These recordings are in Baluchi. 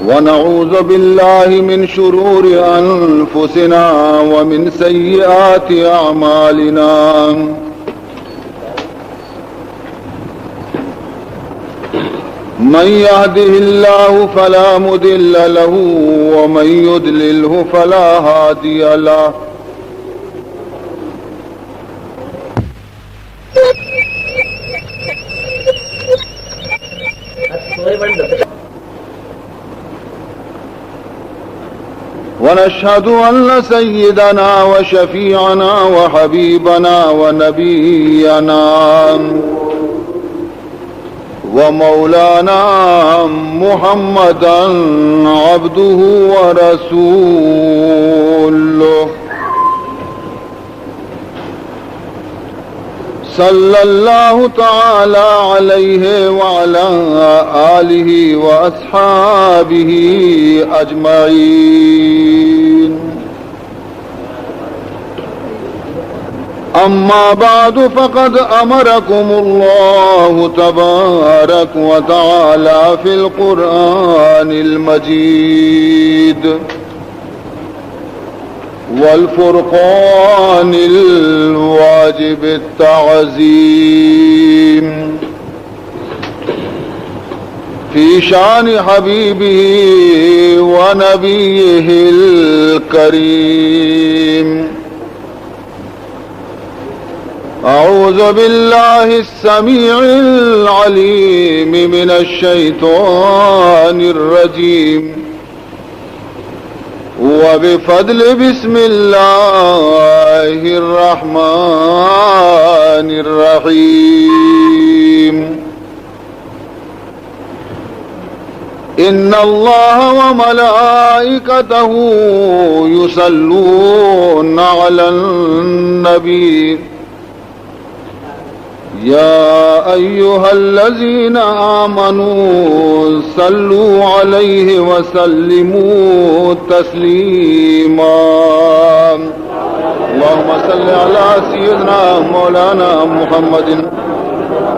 ونعوذ بالله من شرور أنفسنا ومن سيئات أعمالنا. من يهده الله فلا مضل له ومن يضلله فلا هادي له. ونشهد أن سيدنا وشفيعنا وحبيبنا ونبينا ومولانا محمدا عبده ورسوله، صلى الله تعالى عليه وعلى آله وأصحابه أجمعين. أما بعد، فقد أمركم الله تبارك وتعالى في القرآن المجيد والفرقان الواجب التعظيم في شأن حبيبه ونبيه الكريم. أعوذ بالله السميع العليم من الشيطان الرجيم. وبفضل بسم الله الرحمن الرحيم. إن الله وملائكته يصلون على النبي. يا أيها الذين آمنوا صلوا عليه وسلموا تسليما. اللهم صل على سيدنا مولانا محمد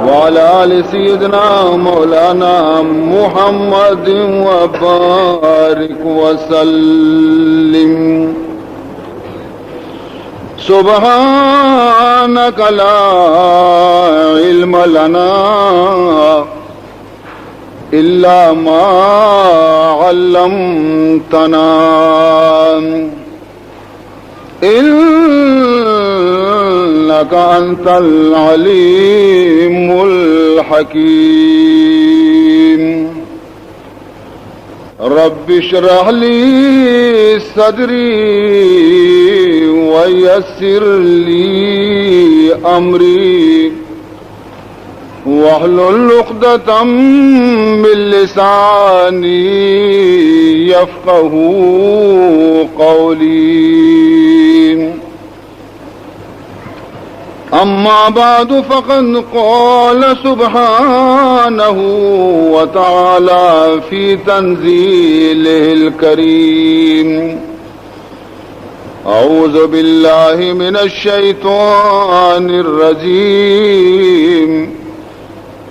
وعلى آل سيدنا مولانا محمد وبارك وسلم. سبحانك لا علم لنا إلا ما علمتنا، إنك أنت العليم الحكيم. رب اشرح لي صدري ويسر لي أمري واحلل عقدة من لساني يفقهوا قولي. أما بعد، فقد قال سبحانه وتعالى في تنزيله الكريم: أعوذ بالله من الشيطان الرجيم.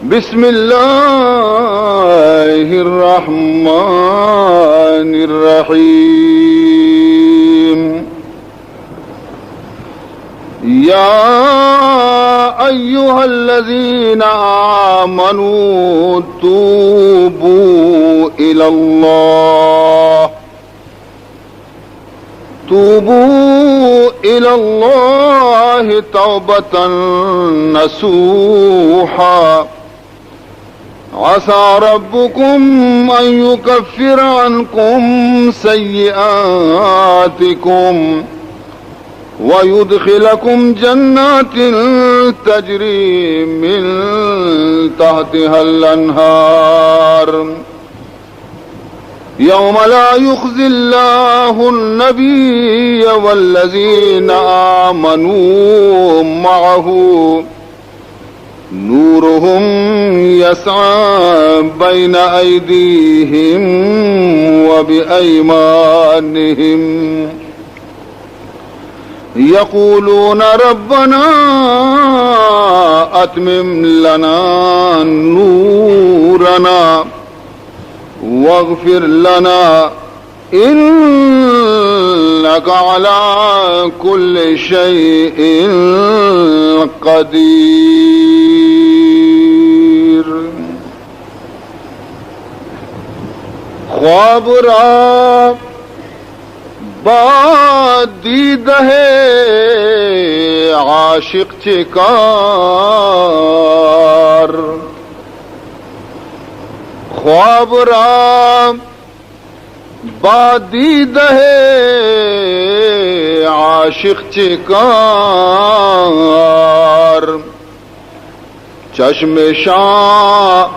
بسم الله الرحمن الرحيم. يا أيها الذين آمنوا توبوا إلى الله، توبوا إلى الله توبة نصوحا، عسى ربكم أن يكفر عنكم سيئاتكم ويدخلكم جنات تجري من تحتها الأنهار، يوم لا يخزي الله النبي والذين آمنوا معه، نورهم يسعى بين أيديهم وبأيمانهم، يقولون ربنا أتمم لنا نورنا واغفر لنا إنك على كل شيء قدير. خواب را با دیدہ عاشق چکار، خواب را با دیدہ عاشق چکار. چشمشان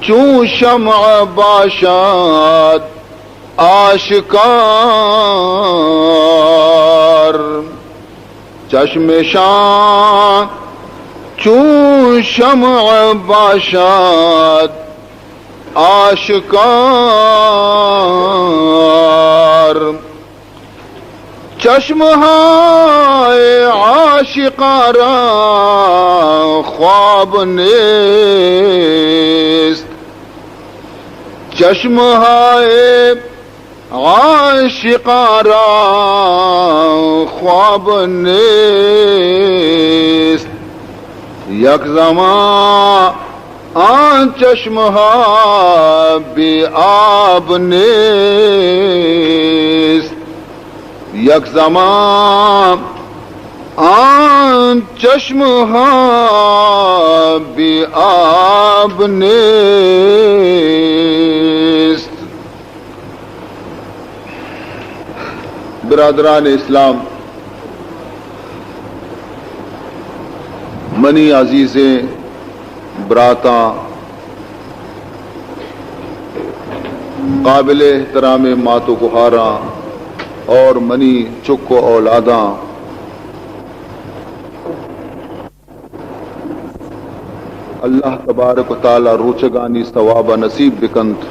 چون شمع باشد آشکار، چشمشان چون شمع باشد آشکار. چشم‌های عاشقان را خواب نیست، چشم‌های عاشقان را خواب نیست. یک زمان آن چشم‌ها بی آب نیست، یک زمان آن چشم‌ها بی آب نیست. برادران اسلام، منی عزیزیں براتاں، قابل احترام مات و گہاراں اور منی چک و اولاداں، اللہ تبارک و تعالی روچگانی ثواب نصیب بکنت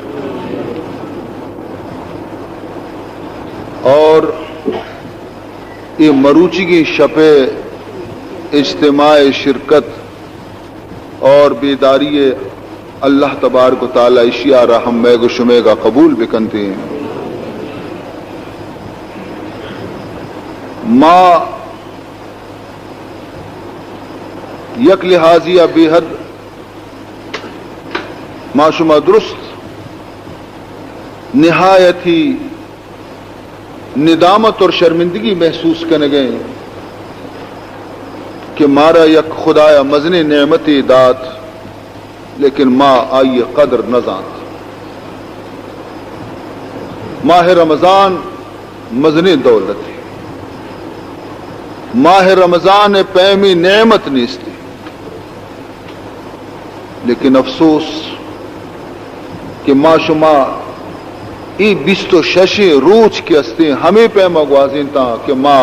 اور اے مروچیگیں شپ اجتماع شرکت اور بیداری اللہ تبارک و تعالی اشیا را ہم مئے گو شمئے گا قبول بکنتیں. ما یک لحاظی ء بے حد ما شما درست نہایت ہی ندامت اور شرمندگی محسوس کنگیں کہ مارا یک خدایا مزنیں نعمتے دات، لیکن ما آئی قدر نہ زانت. ماہ رمضان مزنیں دولتے، ماہ رمضان پیمی نعمت نیستی. لیکن افسوس کہ ما شما ای بیست و ششیں روچ کہ استیں، ہمے پیما گوازینتاں کہ ما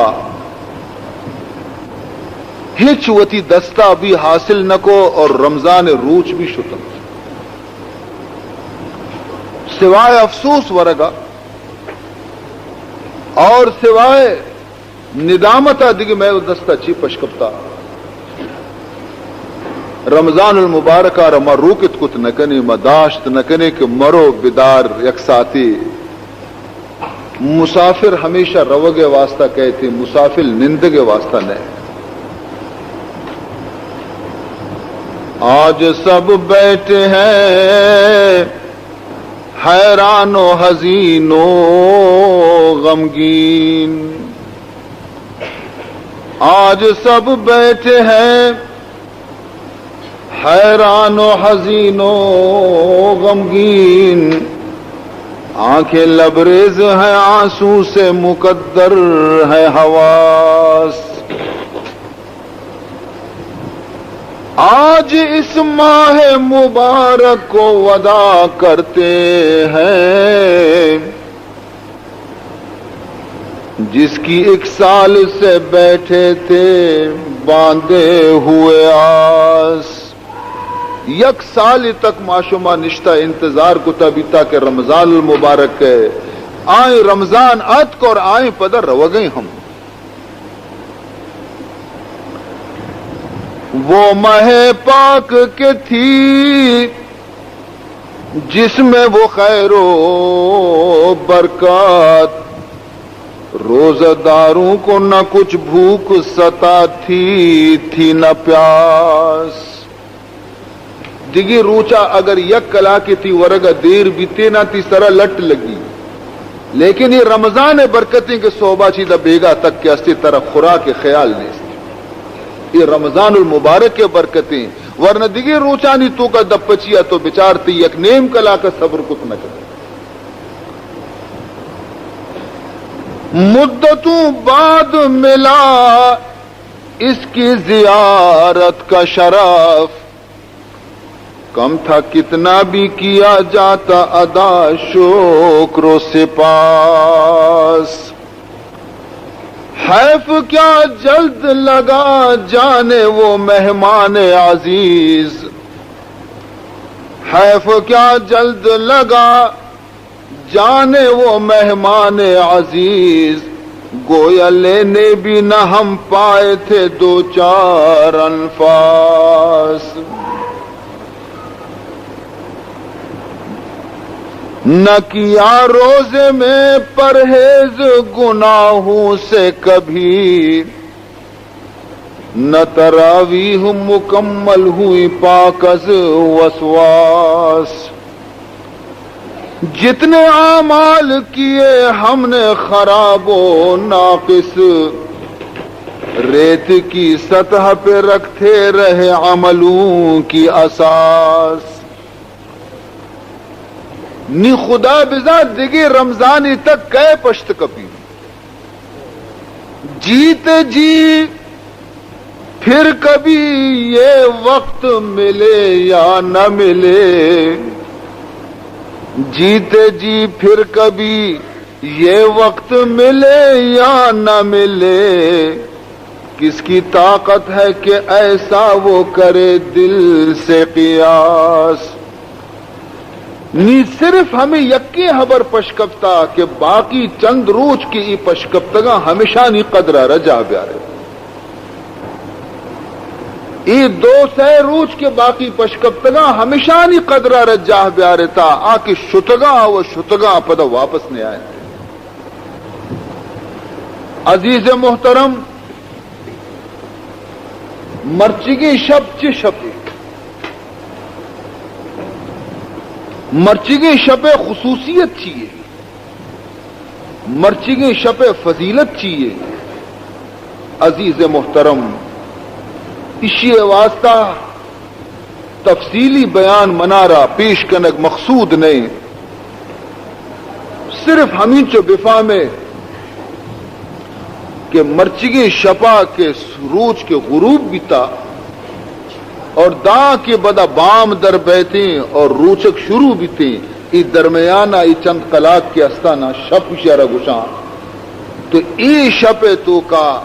ہچ وتی دستا بھی حاصل نہ کو اور رمضان روچ بھی شتنت. سوائے افسوس ورگا اور سوائے ندامت ء دگہ مئے دست ء چی پش کپتا؟ رمضان المبارک ء را ما روکت کت نہ کنیں، ما داشت نہ کنیں کہ مرو بدار یک ساعتے. مسافر ہمیشہ روگ ء واسطہ کئیت، مسافر نندگ ء واسطہ نہ. آج سب بیٹھے ہیں حیران و حزین و غمگین. آج سب بیٹھے ہیں حیران و حزین و غمگین. آنکھیں لبریز ہیں آنسو سے، مقدر ہیں حواس. آج اس ماہ مبارک کو وداع کرتے ہیں، جس کی ایک سال سے بیٹھے تھے باندھے ہوئے آس. یک سال تک ما شما نشتہ انتظار کتا بیتا کہ رمضان المبارک ہے، آئیں رمضان اتک اور آئیں پدا روگئیں ہم. وہ ماہ پاک کہ تھی جس میں وہ خیر و برکت، روزہ داروں کو نہ کچھ بھوک ستاتی تھی نہ پیاس۔ دگہ روچا اگر یک کلاکے تئی ورگا دیر بیتے نا تئی سرا لٹ لگی، لیکن اے رمضان ءِ برکتیں کہ سہبا چی داں بیگاہ تک کہ استے ترا خوراک ءِ خیال نیست۔ اے رمضان المبارک ءِ برکتیں، ورنہ دگہ روچانی توکا دپ پچیا تو بچار تئی یک نیم کلاک ءَ صبر کت نہ کنت۔ مدتوں بعد ملا اس کی زیارت کا شرف، کم تھا کتنا بھی کیا جاتا ادا شکر و سپاس۔ حیف کیا جلد لگا جانے وہ مہمان عزیز، حیف کیا جلد لگا جانے وہ مہمان عزیز، گویا لینے بھی نہ ہم پائے تھے دو چار انفاس۔ نہ کیا روزے میں پرہیز گناہوں سے کبھی، نہ تراویح مکمل ہوئی پاک از وسواس۔ جتنے اعمال کیے ہم نے خراب و ناقص، ریت کی سطح پہ رکھتے رہے عملوں کی اساس۔ نی خدا بزاں دگہ رمضانی تک کئے پشت کپی؟ جیتے جی پھر کبھی یہ وقت ملے یا نہ ملے، جیتے جی پھر کبھی یہ وقت ملے یا نہ ملے، کس کی طاقت ہے کہ ایسا وہ کرے دل سے قیاس۔ نی صرف ہمے یکیں ہبر پش کپتا کہ باقی چند روچ کہ اے پش کپتگاں ہمشانی قدر ءَ را جاہ بیارے۔ اے دو سئے روچ کہ باقی پش کپتگاں ہمشانی قدر ءَ را جاہ بیارے تا آ کہ شتگاں و شتگاں پدا واپس نیائنت۔ عزیز محترم، مرچیگیں شپ چہ شپے؟ مرچیگیں شپ ءِ خصوصیت چی یے؟ مرچیگیں شپ ءِ فضیلت چی یے؟ عزیز محترم، اشی ءِ واسطہ تفصیلی بیان منارا پیش کنگ مقصود نہ انت۔ صرف ہمینچو بفہمے کہ مرچیگیں شپا کہ روچ کہ غروب بیتا اور داں کہ بدا بام در بیتیں اور روچگ شروع بیتیں، اے درمیانا اے چند کلاک کہ استانا شپ اشارا گوشاں، تو اے شپ ءِ توکا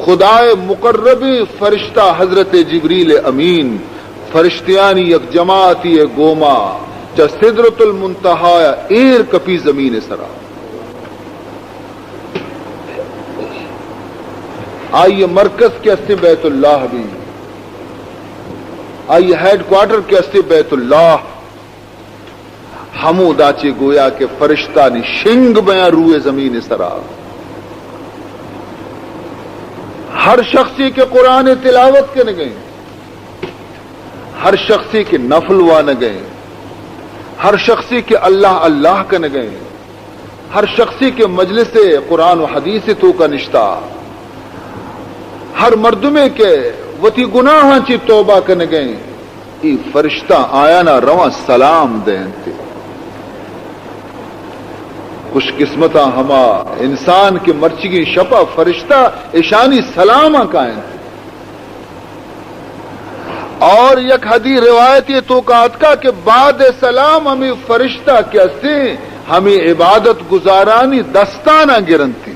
خدائے مقربیں فرشتہ حضرت جبریل امین فرشتیانی یک جماعتی ءِ گوما چہ سدرۃ المنتہا ءَ ایر کپی زمین ءِ سرا۔ آئی ءِ مرکز کہ استیں بیت اللہ بی، آئی ءِ ہیڈ کوارٹر کہ استیں بیت اللہ، ہمودا چہ گویا کہ فرشتانی شنگ بیاں روئے زمین ءِ سرا۔ ہر شخصے کہ قرآن ءِ تلاوت کنگئیں، ہر شخصے کہ نفل وانگئیں، ہر شخصے کہ اللہ اللہ کنگئیں، ہر شخصے کہ مجلس قرآن و حدیث توکا نشتا، ہر مردمے کہ وتی گناہاں چہ توبہ کنگئیں، اے فرشتہ آیانا رواں سلام دینت۔ خوش قسمتاں ہما انسان کہ مرچیگیں شپا فرشتہ اشانی سلاماں کاینت۔ اور یک حدیث روایتے توکا اتکا کہ بعد سلام ہمے فرشتہ کہ استیں، ہمے عبادت گزارانی دستانا گرنتی۔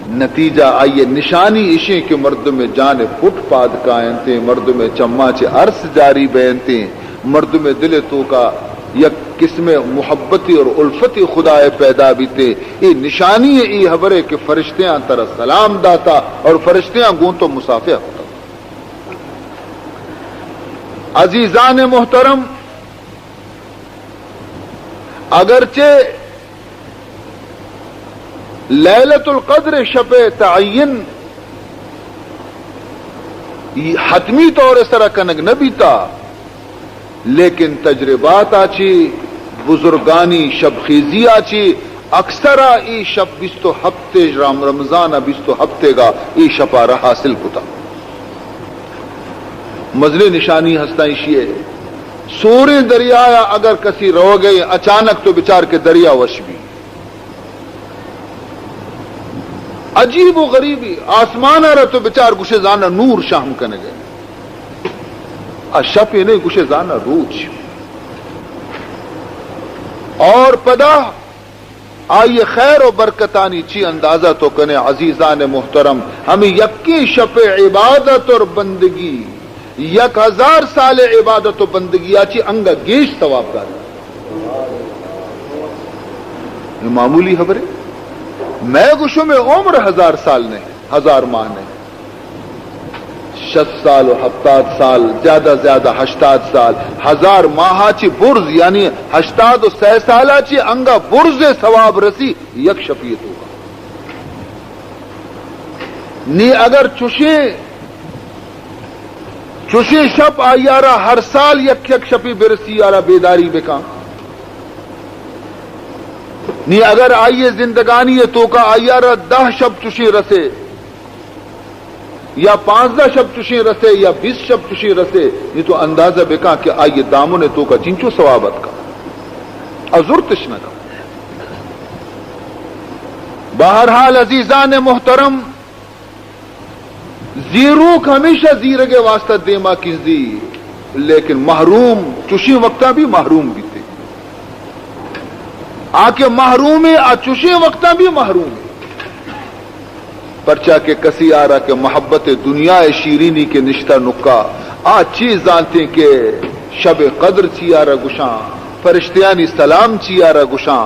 نتیجہ آئی ءِ نشانی اشیں کہ مردم ءِ جان ءِ پٹ پاد کاینتیں، مردم ءِ چماں چہ ارس جاری بینتیں، مردم ءِ دل ءِ توکا یک قسم ءِ محبتی اور الفتی خدا ءِ پیدا بیتے۔ اے نشانی ءِ اے حبر ءِ کہ فرشتیاں ترا سلام داتا اور فرشتیاں گوں تو مصافحہ کتا۔ عزیزان محترم، اگرچہ لیلۃ القدر شپ تعین حتمی طور سرا کنگ نہ بیتا، لیکن تجربات آ چی، بزرگانی شب خیزی آ چی، اکثرا ای شب بیست و ہپت رام-، رمضان بیست و ہپت گا ای شپا را حاصل کتا۔ مزنیں نشانی ہستاں ایشی ہے، سوریں دریا اگر کسی روگے اچانک تو بچار کہ دریا وش بی۔ عجیب و غریبی، آسمان ء را تو بچار گوشے زانا نور شہم کنگے۔ ا شپ ء نہ گوشے زانا روچ۔ اور پدا آئی خیر و برکتانی چی اندازہ تو کنے عزیزان محترم، ہمیں یکیں شپ عبادت اور بندگی یک ہزار سال عبادت و بندگی آ چی انگا گیش ثواب داری۔ یہ معمولی خبرے؟ میں گوشوں میں عمر ہزار سال نہیں، ہزار ماہ نہیں۔ شست سال و ہپتاد سال، زیادہ زیادہ ہشتاد سال، ہزار ماہ آ چی برز، یعنی ہشتاد و سہ سال آ چی انگا برز ثواب رسی یک شپی تو۔ نی اگر چوشیں، چوشیں شپ آئی ء را ہر سال یک یک شپی برسی آ را بیداری بکاں۔ نی اگر آئی زندگانی توکا آئی ء را دہ شپ چوشیں رسے، یا پانزدہ شپ چوشیں رسے، یا بیست شپ چوشیں رسے، نی تو اندازہ بکاں کہ آئی دامن توکا چنچو ثواب اتکا۔ ازرتش نہ کم۔ بہرحال عزیزان محترم، زیروک ہمیشہ زیرگ ء واسطہ دیما کنزی، لیکن محروم چوشیں وقتاں بھی محروم بیتے۔ آ کہ محروم ہے، آ چوشیں وقتاں بھی محروم ہے۔ پرچا کہ کسی آرا کہ محبت دنیا ء شیرینی کے نشتہ نکا، آ چیز زانتے کہ شب قدر چی آرا گشاں، فرشتیانی سلام چی آرا گشاں،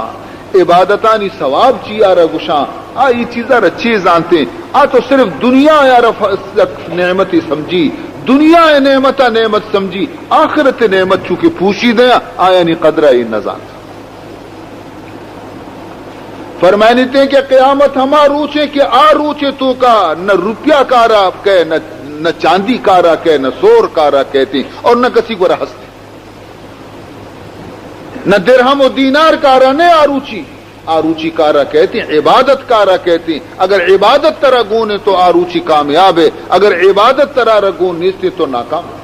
عبادتانی ثواب چی آرا گشاں، آ ای چیزا را چے زانتے؟ آ تو صرف دنیا آرا ف-، یک نعمتی سمجھی، دنیا ء نعمتا نعمت سمجھی، آخرت نعمت چونکہ پوشیدہ ہیں، آیانی قدرہ ای نہ زانت۔ فرمائنیتے کہ قیامت ہما روچے کہ آ روچے توکا نہ روپیہ کارا کئے، نہ، نہ چاندی کارا کئے، نہ سور کارا کئے تھی اور نہ کسی گورا ہستے۔ نہ درہم و دینار کارا، نہ آروچی۔ آروچی کارا کئے تھی، عبادت کارا کئے تھی۔ اگر عبادت ترا گون ہے تو آروچی کامیاب ہے، اگر عبادت ترا را گون نیستی تو ناکام ہے۔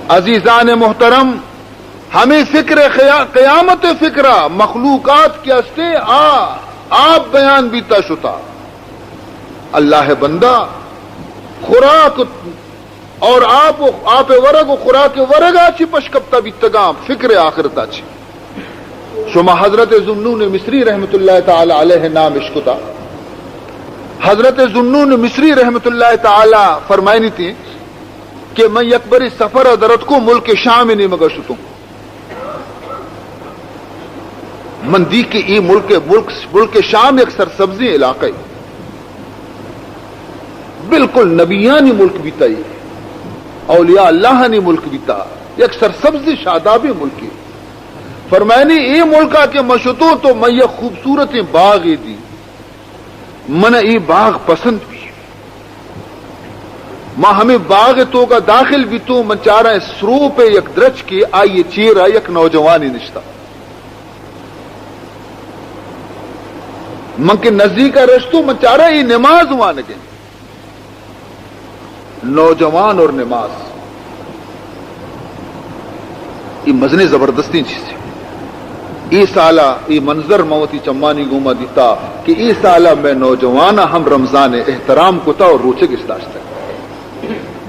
عزیزان محترم، ہمیں فکر خیا-، قیامت فکرہ مخلوقات کے ہستے آ، آپ بیان بیتا شتا۔ اللہ بندہ خوراک اور آپ و، آپ ورگ و خوراک ورگا چی پشکپتا بیتگاں، فکر آخرتا چی۔ شما حضرت ذوالنون مصری رحمت اللہ تعالی علیہ نام اشکتا۔ حضرت ذوالنون مصری رحمت اللہ تعالی فرمائنی تھی کہ من یک بری سفر درت کو ملک شام نیمگا شتوں۔ من دی کہ ای ملک، ملک، ملک شام یک سرسبزیں علاقہ ہے۔ بالکل نبیانی ملک بیتا ای، اولیاء اللہ نی ملک بیتا، یک سرسبز شاداب ملکی۔ فرمائنی ای ملکا کہ من شتو تو من یک خوبصورتیں باغے دی۔ من اے باغ پسند بی۔ ما ہمے باغ توکا داخل بیتوں، من چاراں سروپ یک درچکے، آئی چیرا یک نوجوانے نشتا۔ من کہ نزدیکا رشتوں، من چاراں اے نماز وانگیں۔ نوجوان اور نماز، اے مزنیں زبردستیں چیزے۔ اے سالا اے منظر من وتی چمانی گوما دیتا کہ اے سالا مئے نوجواناں ہم رمضان احترام کتا اور روچگ اش داشتگ۔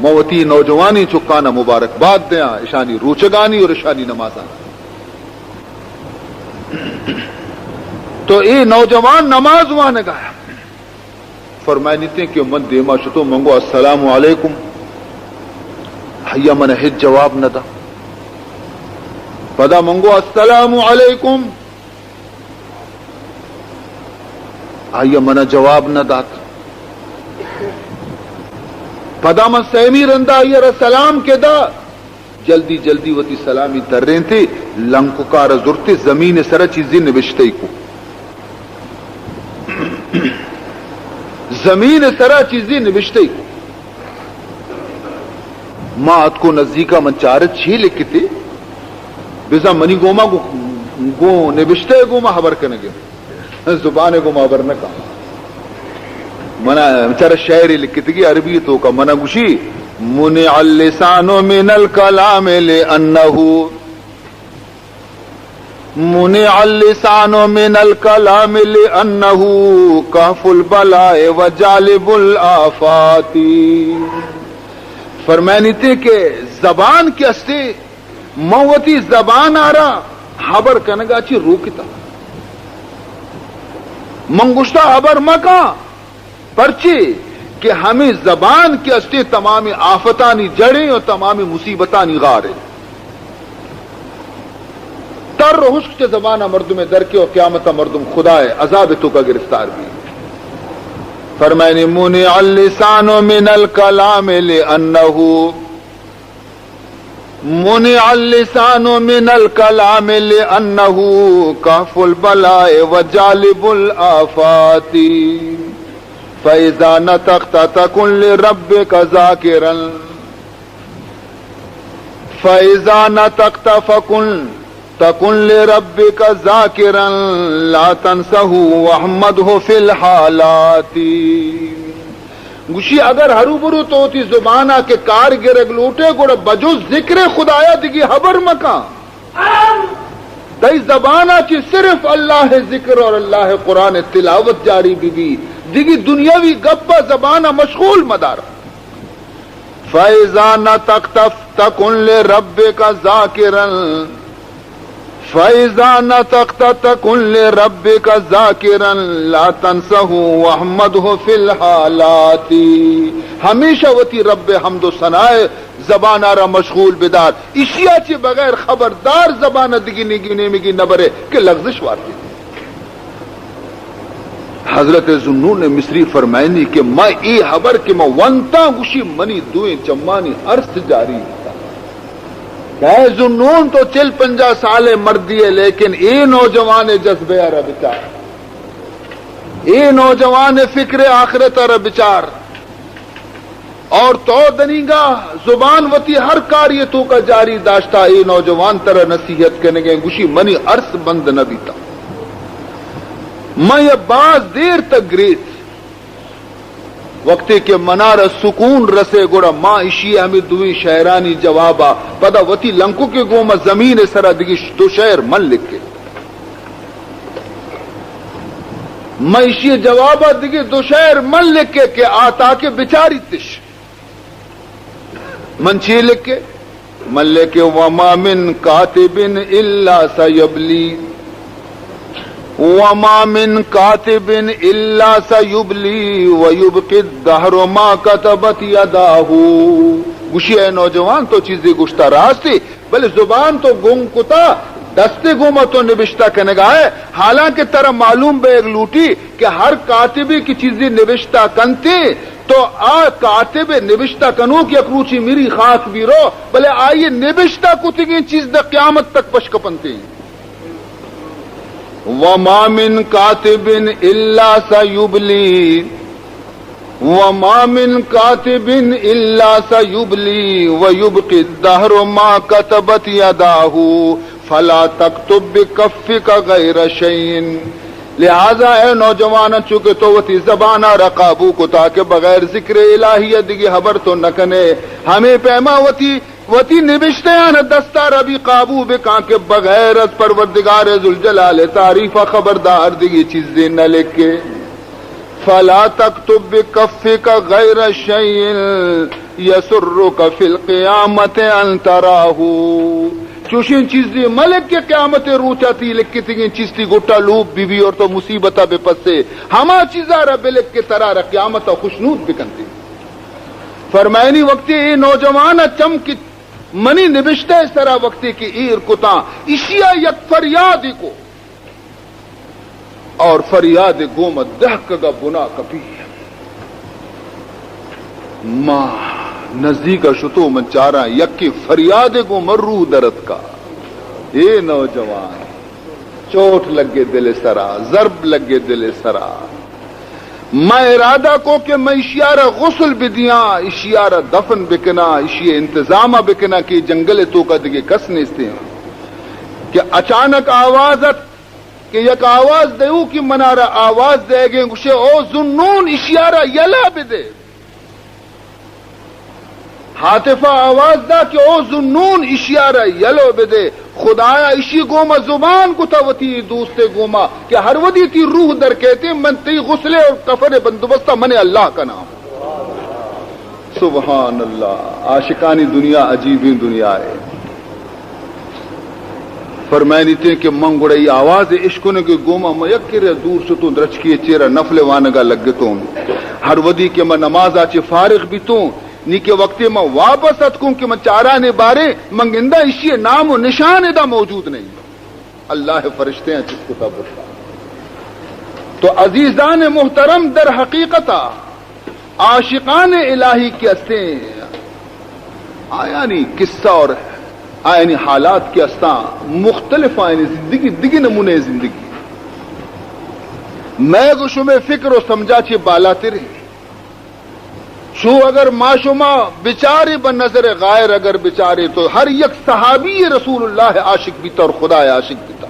من وتی نوجوانیں چکانا مبارکباد دیاں، اشانی روچگانی اور اشانی نمازانی۔ تو اے نوجوان نماز وانگا فرمائنیتیں کہ من دیما شتو، من گو السلام علیکم، آئیا من ہچ جواب نہ دا۔ پدا من گو السلام علیکم، آئیا من جواب نہ دات۔ پدا من سیمی رندا آئی ءَ را سلام کہ دا، جلدی جلدی وتی سلامی ترینتے، لنککار ءَ زرتے، زمین ءِ سرا چیزے نبشتہ کو۔ زمین ءِ سرا چیزے نبشتہ کو۔ ما اتکو نزیکا، من چارت چی لکھتے، بزاں منی گوما گو، گو نبشتہ گوما خبر کنگے۔ زبان ءَ گوں ما خبر نہ کن۔ منا چرا شعرے لکھتگی عربی توکا، منا گوشی، منع اللسان من الکلام لأنه، منع اللسان من الکلام لأنه کهف البلاء وجالب الآفات۔ فرمائنیتے کہ زبان کہ استے، من وتی زبان ءَ را ہبر کنگا چی روکتا۔ من گوشتا ہبر مکن، پرچے کہ ہمے زبان کہ استے تمام آفتانی جڑیں اور تمام مصیبتانی غاریں۔ تر و ہشک چہ زبان ءَ مردم درکے اور قیامت ءَ مردم خدا ءِ عذاب توکا گرفتار بی۔ فرمائنی، منع اللسان من الکلام لأنه منع اللسان من الکلام لأنه کهف البلاء وجالب الآفات۔ فإذا نطقت تكن لربك ذاكرا، فإذا نطقت فكن، تكن لربك ذاكرا لا تنسه واحمده في الحالات۔ گوشی، اگر ہرو برو تو وتی زبانا کہ کار گرگ لوٹے، گڑا بجز ذکر خدایا دگی ہبر مکن۔ تئی زبانا چی صرف اللہ ذکر اور اللہ قرآن تلاوت جاری بی بی، دگی دنیاوی گپا زبانا مشغول مدار۔ فإذا نطقت تكن لربك ذاكرا، فإذا نطقت تكن لربك ذاكرا لا تنسه واحمده في الحالات۔ ہمیشہ وتی رب حمد و ثنائے زبان ءَ را مشغول بدار۔ اشیا چہ بغیر خبردار زبان ءَ دگی نیگی نیمگی نبرے کہ لغزش وارتی۔ حضرت ذوالنون مصری فرمائنی کہ ما اے حبر کہ ما ونتاں، گوشی منی دوئیں چمانی ارس جاری بیتا۔ کہ اے ذوالنون، تو چل پنجاہ سال مردی ہے، لیکن اے نوجوان جذبے ءَ را بچار، اے نوجوان فکر آخرت ءَ را بچار۔ اور تو دنیگا زبان وتی ہر کاری توکا جاری داشتا، اے نوجوان ترا نصیحت کنگے، گوشی منی ارس بند نہ بیتا۔ من یہ باز دیر تک گریت۔ وقتی کہ منارا سکون رسے، گڑا ما اشی ہمیں دوئیں شعرانی جوابا پدا وتی لنکو کے گوما زمین سرا دگی دو شعر من لکھے۔ من ایشی جوابا دگہ دو شعر من لکھے کہ آ تاکہ بچاریتش۔ من چی لکھے؟ من لکھے، وما من کاتب الا سیبلی، وما من کاتب الا سیبلی ویبقی الدهر ما کتبت یداه۔ گوشی، اے نوجوان، تو چیزے گوشتا راستے، بلے زبان تو گنگ کتا، دست گوما تو نبشتہ کنگا ہے، حالانکہ ترا معلوم بیگ لوٹی کہ ہر کاتبے کہ چیزے نبشتہ کنتے، تو آ کاتب نبشتہ کنوک یک روچی میری خاک بیرو، بلے آئی نبشتہ کتگیں چیز دا قیامت تک پش کپنتے۔ وما من کاتب الا سیبلی، وما من کاتب الا سیبلی ویبقی الدهر ما کتبت یداه فلا تکتب بکفک غیر شیء۔ لہذا اے نوجوان، چونکہ تو وتی زبانا را قابو کتا کہ بغیر ذکر الہی دگی خبر تو نہ کنے، ہمے پیما وتی وتی نبشتیان دستا را بھی قابو بکن کہ بغیر از پروردگار ذوالجلال تعریف خبردار دگی چیزے نہ لکھے۔ فلا تکتب بکفک غیر شیء یسرک فی القیامة ان تراه۔ چوشیں چیزے ملک کہ قیامت روچا تی لکھتگیں چیز تی گٹا لوپ بی بی اور تو مصیبتا بے پسے۔ ہما چیزا را بلک کہ ترا را قیامتا خوشنود بکنتے۔ فرمائنی، وقتی اے نوجوان ء چم کہ منی نبشتہ ء سرا وقتی کہ ایر کتاں، اشیا یک فریادے کو اور فریاد گوم دہکگا بنا کپی۔ ما نزدیک ءَ شتو، من چاراں یکے فریادے گوں من روح در اتکا۔ اے نوجوان، چوٹ لگے دل سرا، ضرب لگے دل سرا۔ ما ارادہ کو کہ من اشیارا غسل بدیاں، اشیارا دفن بکناں، اشی انتظام بکناں کہ جنگل توکا دگے کس نیستے۔ کہ اچانک آواز ات کہ یک آواز دیو کہ منارا آواز دے گے، گوشے، او ذوالنون، اشیارا یلا بدے۔ ہاتفا آواز دا کہ او ذوالنون، اشیارا یلو بدے۔ خدایا اشی گوما زبان کتا وتی دوستے گوما کہ ہر ودی تی روح در کیتے، من تی غسلے اور کفن بندوبستا من اللہ کناں۔ سبحان اللہ، عاشقانی دنیا عجیبیں دنیا ہے۔ فرمائنیتے کہ من گڑا ای آواز اشکنگے گوما من یک کرے دور شتوں، درچکی چیرا نفل وانگا لگتوں۔ ہر ودی کہ من نمازا چہ فارغ بیتوں، نی کہ وقتے من واپس اتکوں کہ من چارانے بارے، من گنداں اشی نام و نشان ادا موجود نہیں۔ اللہ فرشتے ہیں چست کتا برتا۔ تو عزیزان محترم، در حقیقتا عاشقان الہی کہ ہستیں، آیانی قصہ اور آیانی حالات کہ ہستاں مختلف، آیانی زندگی دگہ نمونے زندگی۔ مئے گو شمے فکر و سمجھا چہ بالاتر ہیں۔ چو اگر ما شما بچارے، بہ نظر غائر اگر بچارے تو ہر یک صحابی رسول اللہ عاشق بیتا اور خدا عاشق بیتا۔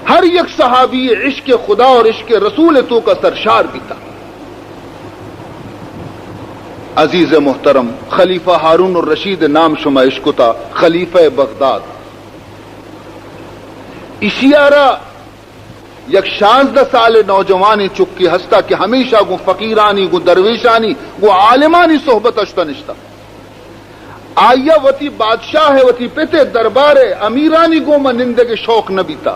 ہر یک صحابی عشق خدا اور عشق رسول توکا سرشار بیتا۔ عزیز محترم، خلیفہ ہارون الرشید نام شما اشکتا، خلیفہ بغداد۔ اشیارا یک شانزدہ سال نوجوانیں چکے ہستا کہ ہمیشہ گوں فقیرانی، گوں درویشانی، گوں عالمانی صحبت اشتا نشتا۔ آئیا وتی بادشاہ ء، وتی پت ء دربار ء امیرانی گوما نندگ ء شوق نہ بیتا۔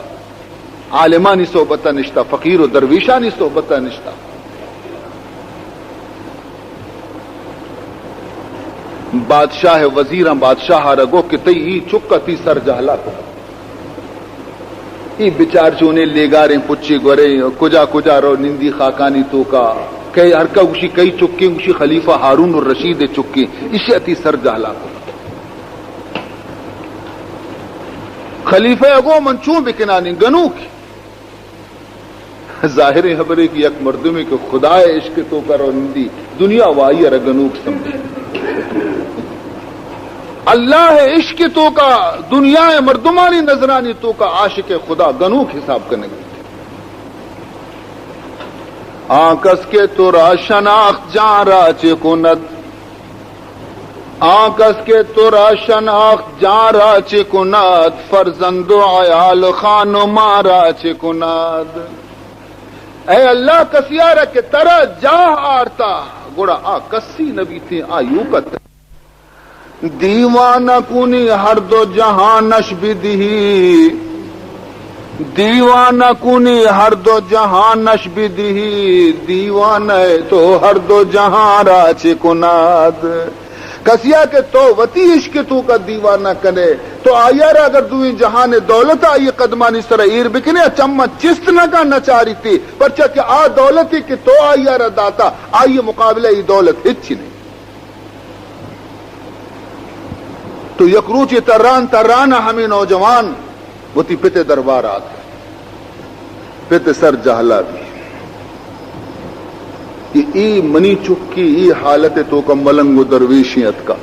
عالمانی صحبت ء نشتا، فقیر و درویشانی صحبت ء نشتا۔ بادشاہ ء وزیراں بادشاہ ء را گو کہ تئی ای چک ء تی سر جہلا کت۔ ای بچار چونیں لیگاریں پچے گورے، کجا کجا رو نندی خاکانی توکا، کئی ہرکا گوشی کئی چکیں، گوشی خلیفہ ہارون الرشید چکیں، ایشی ء تی سر جہلا کت۔ خلیفہ ء گو من چون بکنانی گنوک؟ ظاہریں خبرے کہ یک مردمے کہ خدا ء عشق توکا رو نندی، دنیا وائی ء را گنوک سمجھی۔ اللہ ء عشق توکا، دنیا ء مردمانی نظرانی توکا عاشق خدا گنوک حساب کنگ بیت۔ آ کس کہ تو را شناخت جان را چہ کند، آ کس کہ تو را شناخت جان را چہ کند، فرزند و عیال و خانمان را چہ کند۔ اے اللہ، کسیا را کہ ترا جاہ آرتا، گڑا آ کسی نہ بیتیں، آ یوکت۔ دیوانہ کنی ہر دو جہانش بدہی، دیوانہ کنی ہر دو جہانش بدہی، دیوانہ تو ہر دو جہان را چہ کناد۔ کسیا کہ تو وتی عشق توکا دیوانہ کنے، تو آئیا را اگر دوئیں جہان دولت آئی قدمانی سرا ایر بکنے، چما چست نہ کا نہ چاریتی، پرچا کہ آ دولتے کہ تو آئیا را داتا، آئی مقابلہ ای دولت ہچ نہیں۔ تو یک روچے تران تران ہمے نوجوان وتی پت دربار آت۔ پت سر جہلا بی کہ اے منی چکے اے حالت توکا ملنگ و درویشیں اتکا۔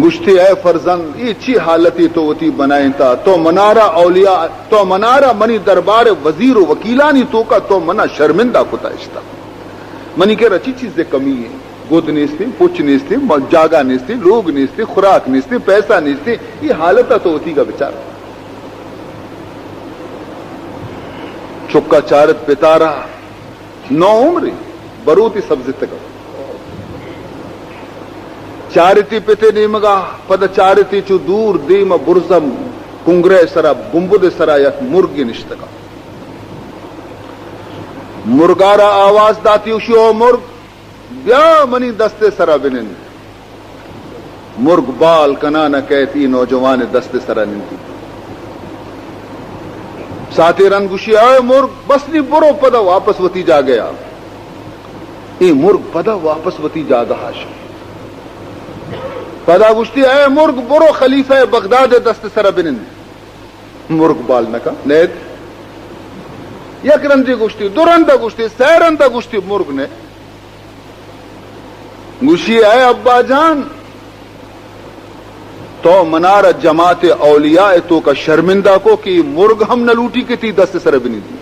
گوشتے، اے فرزند، اے چی حالتے تو وتی بنائینتا؟ تو منارا اولیاء، تو منارا منی دربار وزیر و وکیلانی توکا تو منا شرمندہ کتا اشتا۔ منی کرا چی چیزے کمی ہے؟ گد نیستیں، پچ نیستیں، م-، جاگہ نیستیں، لوگ نیستیں، خوراک نیستیں، پیسہ نیستیں، اے حالتا تو وتیگا بچار۔ چکا چارت پتارا، نو عمرے، بروتی سبزتگا۔ چارتی پتے نیمگا، پدا چارتی چو دور دیم برزم کنگرے سرا، بمبد سرا یک مرگے نشتگا۔ مرگارا آواز داتی، اشی، او مرگ، بیا منی دست سرا بنند۔ مرگ بال کنان کئیت، ای نوجوان دست سرا نندی۔ ساعتے رند گوشی، اے مرگ، بس نی برو پدا واپس وتی جاگہ ءَ۔ اے مرگ پدا واپس وتی جاگہ ءَ شت۔ پدا گوشتی، اے مرگ، برو خلیفہ بغداد ءِ دست ءِ سرا بنند۔ مرگ بال نہ کن، نئیت۔ یک رندے گوشتی، دو رندا گوشتی، سئے رندا گوشتی، مرگ نئیت۔ گوشی، اے ابا جان، تو منارا جماعت اولیاء ءِ توکا شرمندہ کو کہ اے مرگ ہم نہ لوٹی کہ تئی دست ءِ سرا بنندی۔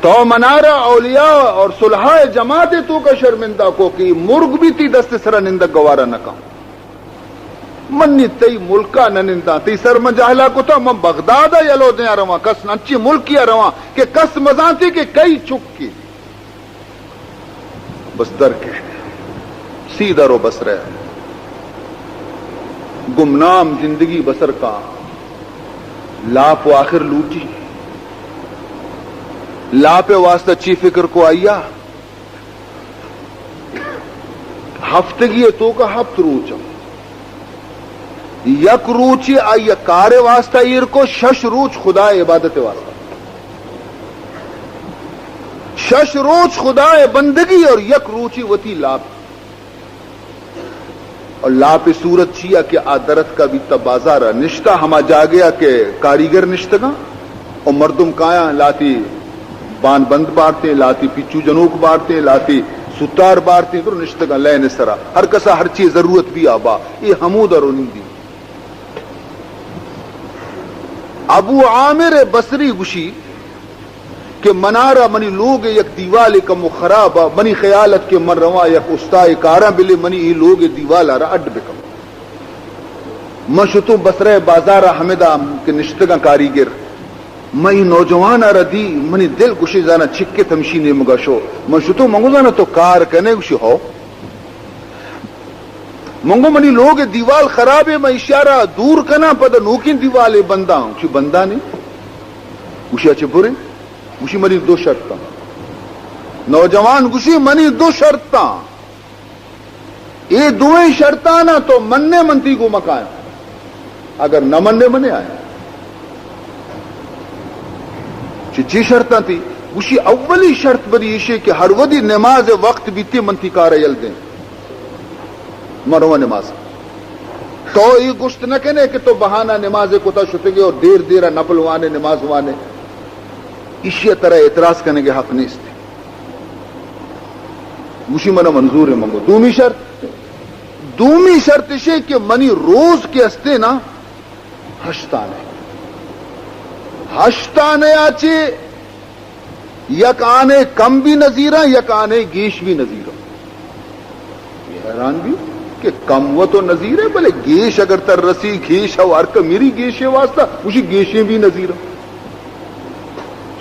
تو منارا اولیاء اور صلحاء ءِ جماعت ءِ توکا شرمندہ کو کہ اے مرگ بھی تئی دست ءِ سرا نندگ گوارا نہ کن۔ من نی تئی ملکا نہ ننداں، تئی سر من جہلا کتا، من بغدادا یلو دیاں رواں، کس انچیں ملکیا رواں کہ کس مزانتی کہ کئی چکے۔ بس در کش، سیدھا رو بصرہ۔ گمنام زندگی بسر کا، لاپ و آخر لوٹی۔ لاپ ءِ واسطہ چی فکر کو آئیا؟ ہفتگی ءِ توکا ہپت روچ انت۔ یک روچے آئی ءَ کار ءِ واسطہ ایر کو، شش روچ خدا ءِ عبادت ءِ واسطہ۔ شش روچ خدا ءِ بندگی اور یک روچے وتی لاپ۔ اور لاپ ءِ صورت چیا کہ آ درتکا بیتا بازار ءَ نشتا، ہما جاگہ ءَ کہ کاریگر نشتگاں۔ و مردم کایاں، لاتی بان بند بارتیں، لاتی پچو جنوک بارتیں، لاتی ستار بارتیں، درو نشتگاں لین ءِ سرا، ہر کسا ہر چی ضرورت بی آبا، اے ہمودا رو نندی۔ ابو عامر بصری گوشی کہ منارا منی لوگ ءِ یک دیوالے کمو خراب ءَ، منی خیال ات کہ من رواں یک استائے کاراں، بلے منی اے لوگ ءِ دیوال ءَ را اڈ بکن۔ من شتوں بصرہ بازار ءَ، ہمدا کہ نشتگاں کاریگر، من اے نوجوان ءَ را دی، منی دل گوشی زاناں چکت ہمشی نیمگا شو۔ من شتوں، من گو زاناں تو کار کنے؟ گوشی ہو۔ من گو منی لوگ ءِ دیوال خرابے، من ایشی ءَ را دور کناں، پدا نوکیں دیوالے بنداں۔ گوشی بنداں نی؟ گوشی اچھا برے۔ گوشی منی دو شرطاں۔ نوجوان گوشی منی دو شرطاں۔ اے دوئیں شرطانا تو مننے، من تئی گوما کایاں، اگر نہ مننے، من آیاں۔ چی چی شرطاں تئی؟ گوشی اولی شرط بری ایشے کہ ہر وھدی نماز ءِ وقت بیتی من تئی کارا یل دیں، من رواں نماز۔ تو اے گوشت نہ کنے کہ تو بہانہ نماز ءِ کتا شتگے اور دیر دیرا نفل وانے، نماز وانے، ایشی ءَ ترا اعتراض کنگ ءِ حق نیست۔ گوشی منا منظور ہے۔ من گو دومی شرط، دومی شرط اشے کہ منی روز کہ ہستے نا، ہشت آنے، ہشت آنے آ چے یک آنے کم بھی نظیراں، یک آنے گیش بھی نظیراں۔ یہ حیران بھی کہ کم و تو نظیر ہے، بلے گیش اگر تر رسی، گیش او ہر کمیری گیشے واسطہ، گوشی گیشیں بھی نظیراں۔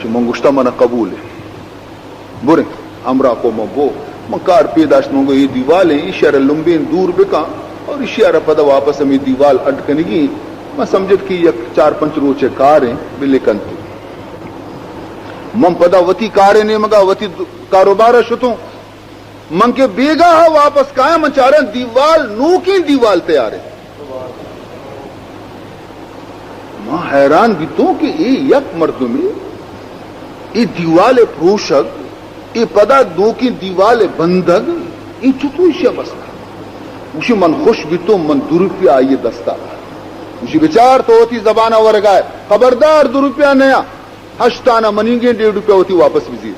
چو من گوشتا منا قبول ہے۔ بریں، ہمراہ کو من بو۔ من کار پیداشت، من گو اے دیوال ہیں، ایشی ءَ را لمبیں دور بکن اور ایشی ءَ را پدا واپس ہمیں دیوال اڈ کنگی۔ من سمجھت کہ یک چار پنچ روچے کار ہیں، بلے کنتی۔ من پدا وتی کارے نیمگا، وتی د-، کاروبار ءَ شتوں۔ من کہ بیگاہ ءَ واپس کایاں، من چاراں دیوال، نوکیں دیوال تیار ہے۔ من حیران بیتوں کہ اے یک مردمے اے دیوال ءِ پروشگ، اے پدا نوکیں دیوال ءِ بندگ، اے چطور ایشی ءَ بس؟ گوشی من خوش بیتوں، من دو روپیہ آئی ءِ دستا۔ گوشی بچار تو وتی زبان ءَ ورگائے، خبردار دو روپیہ نیا، ہشت آنا منیگیں، ڈیڑھ روپیہ وتی واپس بزیر۔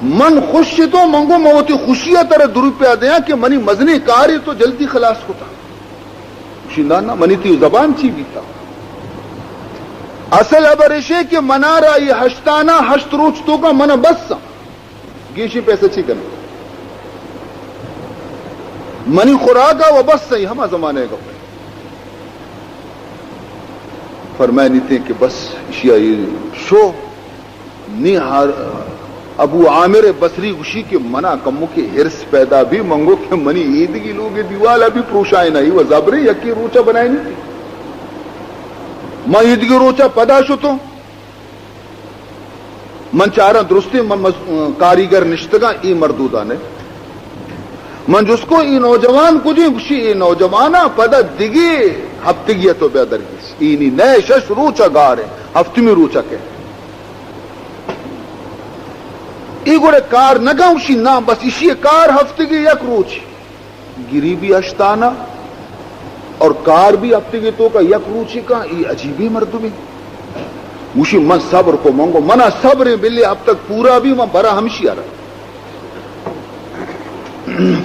من خوش اتوں، من گو من وتی خوشی ءَ ترا دو روپیہ دیاں کہ منی مزنیں کارے تو جلدی خلاص کتا۔ گوشی، نا، نا، منی تئی زبان چی بیتا؟ اصل ہبر اشے کہ منارا یہ ہشتانا ہشت روچ توکا منا بس آں۔ گیشی پیسہ چی کناں؟ منی خوراکا و بس آں، ہما زمانے گپ۔ فرمائنیتے کہ بس، اشیا یہ شو۔ نی ہر-، ابو عامر بصری گوشی کہ منا کمو کہ حرص پیدا بھی، من گو کہ منی ایدگی لوگ دیوالا بھی پروشائے نہ، و زبرے یکی روچا بنائے نہیں۔ من ایدگی روچا پدا شتوں، من چاراں درستیں من مز-، کاریگر نشتگاں، اے مردودانے۔ من جست کو، اے نوجوان کجیں؟ گوشی، اے نوجواناں پدا دگہ ہفتگی ءَ تو بیا درگیس. اینی نئے، شش روچ ءَ گار ایں، ہفتمی روچ ءَ کئے. اے گڑا کار نہ کن؟ گوشی، نا، بس ایشی کار ہفتگی یک روچ. گری بھی ہشتانہ اور کار بھی ہفتگی توکا یک روچی کن، اے عجیبیں مردمے. گوشی، من صبر کو. من گو، منا صبر ایں، بلے ہفتگ پورا بھی، من برا ہمشی ءَ را.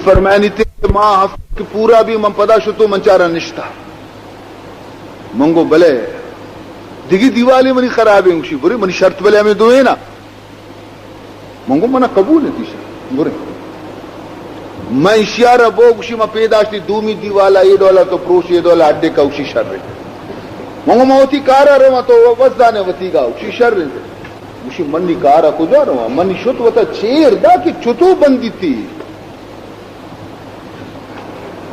فرمائنی تے ما ہفتگ پورا بھی، من پدا شتو، من چارا نشتا. من گو، بلے دگہ دیوالے منی خرابیں. گوشی، برے منی شرط بلے ہمے دوئیں نا. من گو، منا قبول ایں تئی شرط، برے. من ایشی ءَ را بو، گوشی، من پیداشتی دومی دیوال ءَ اے ڈول ءَ تو پروش، اے ڈول ءَ اڈے کا، گوشی، شر ایں. من گو، من وتی کار ءَ رواں، تو وت زانے وتیگا، گوشی، شر ایں. گوشی، منی کار ءَ کجا رواں؟ منی شت وتا چیر دا کہ چتو بندیتی.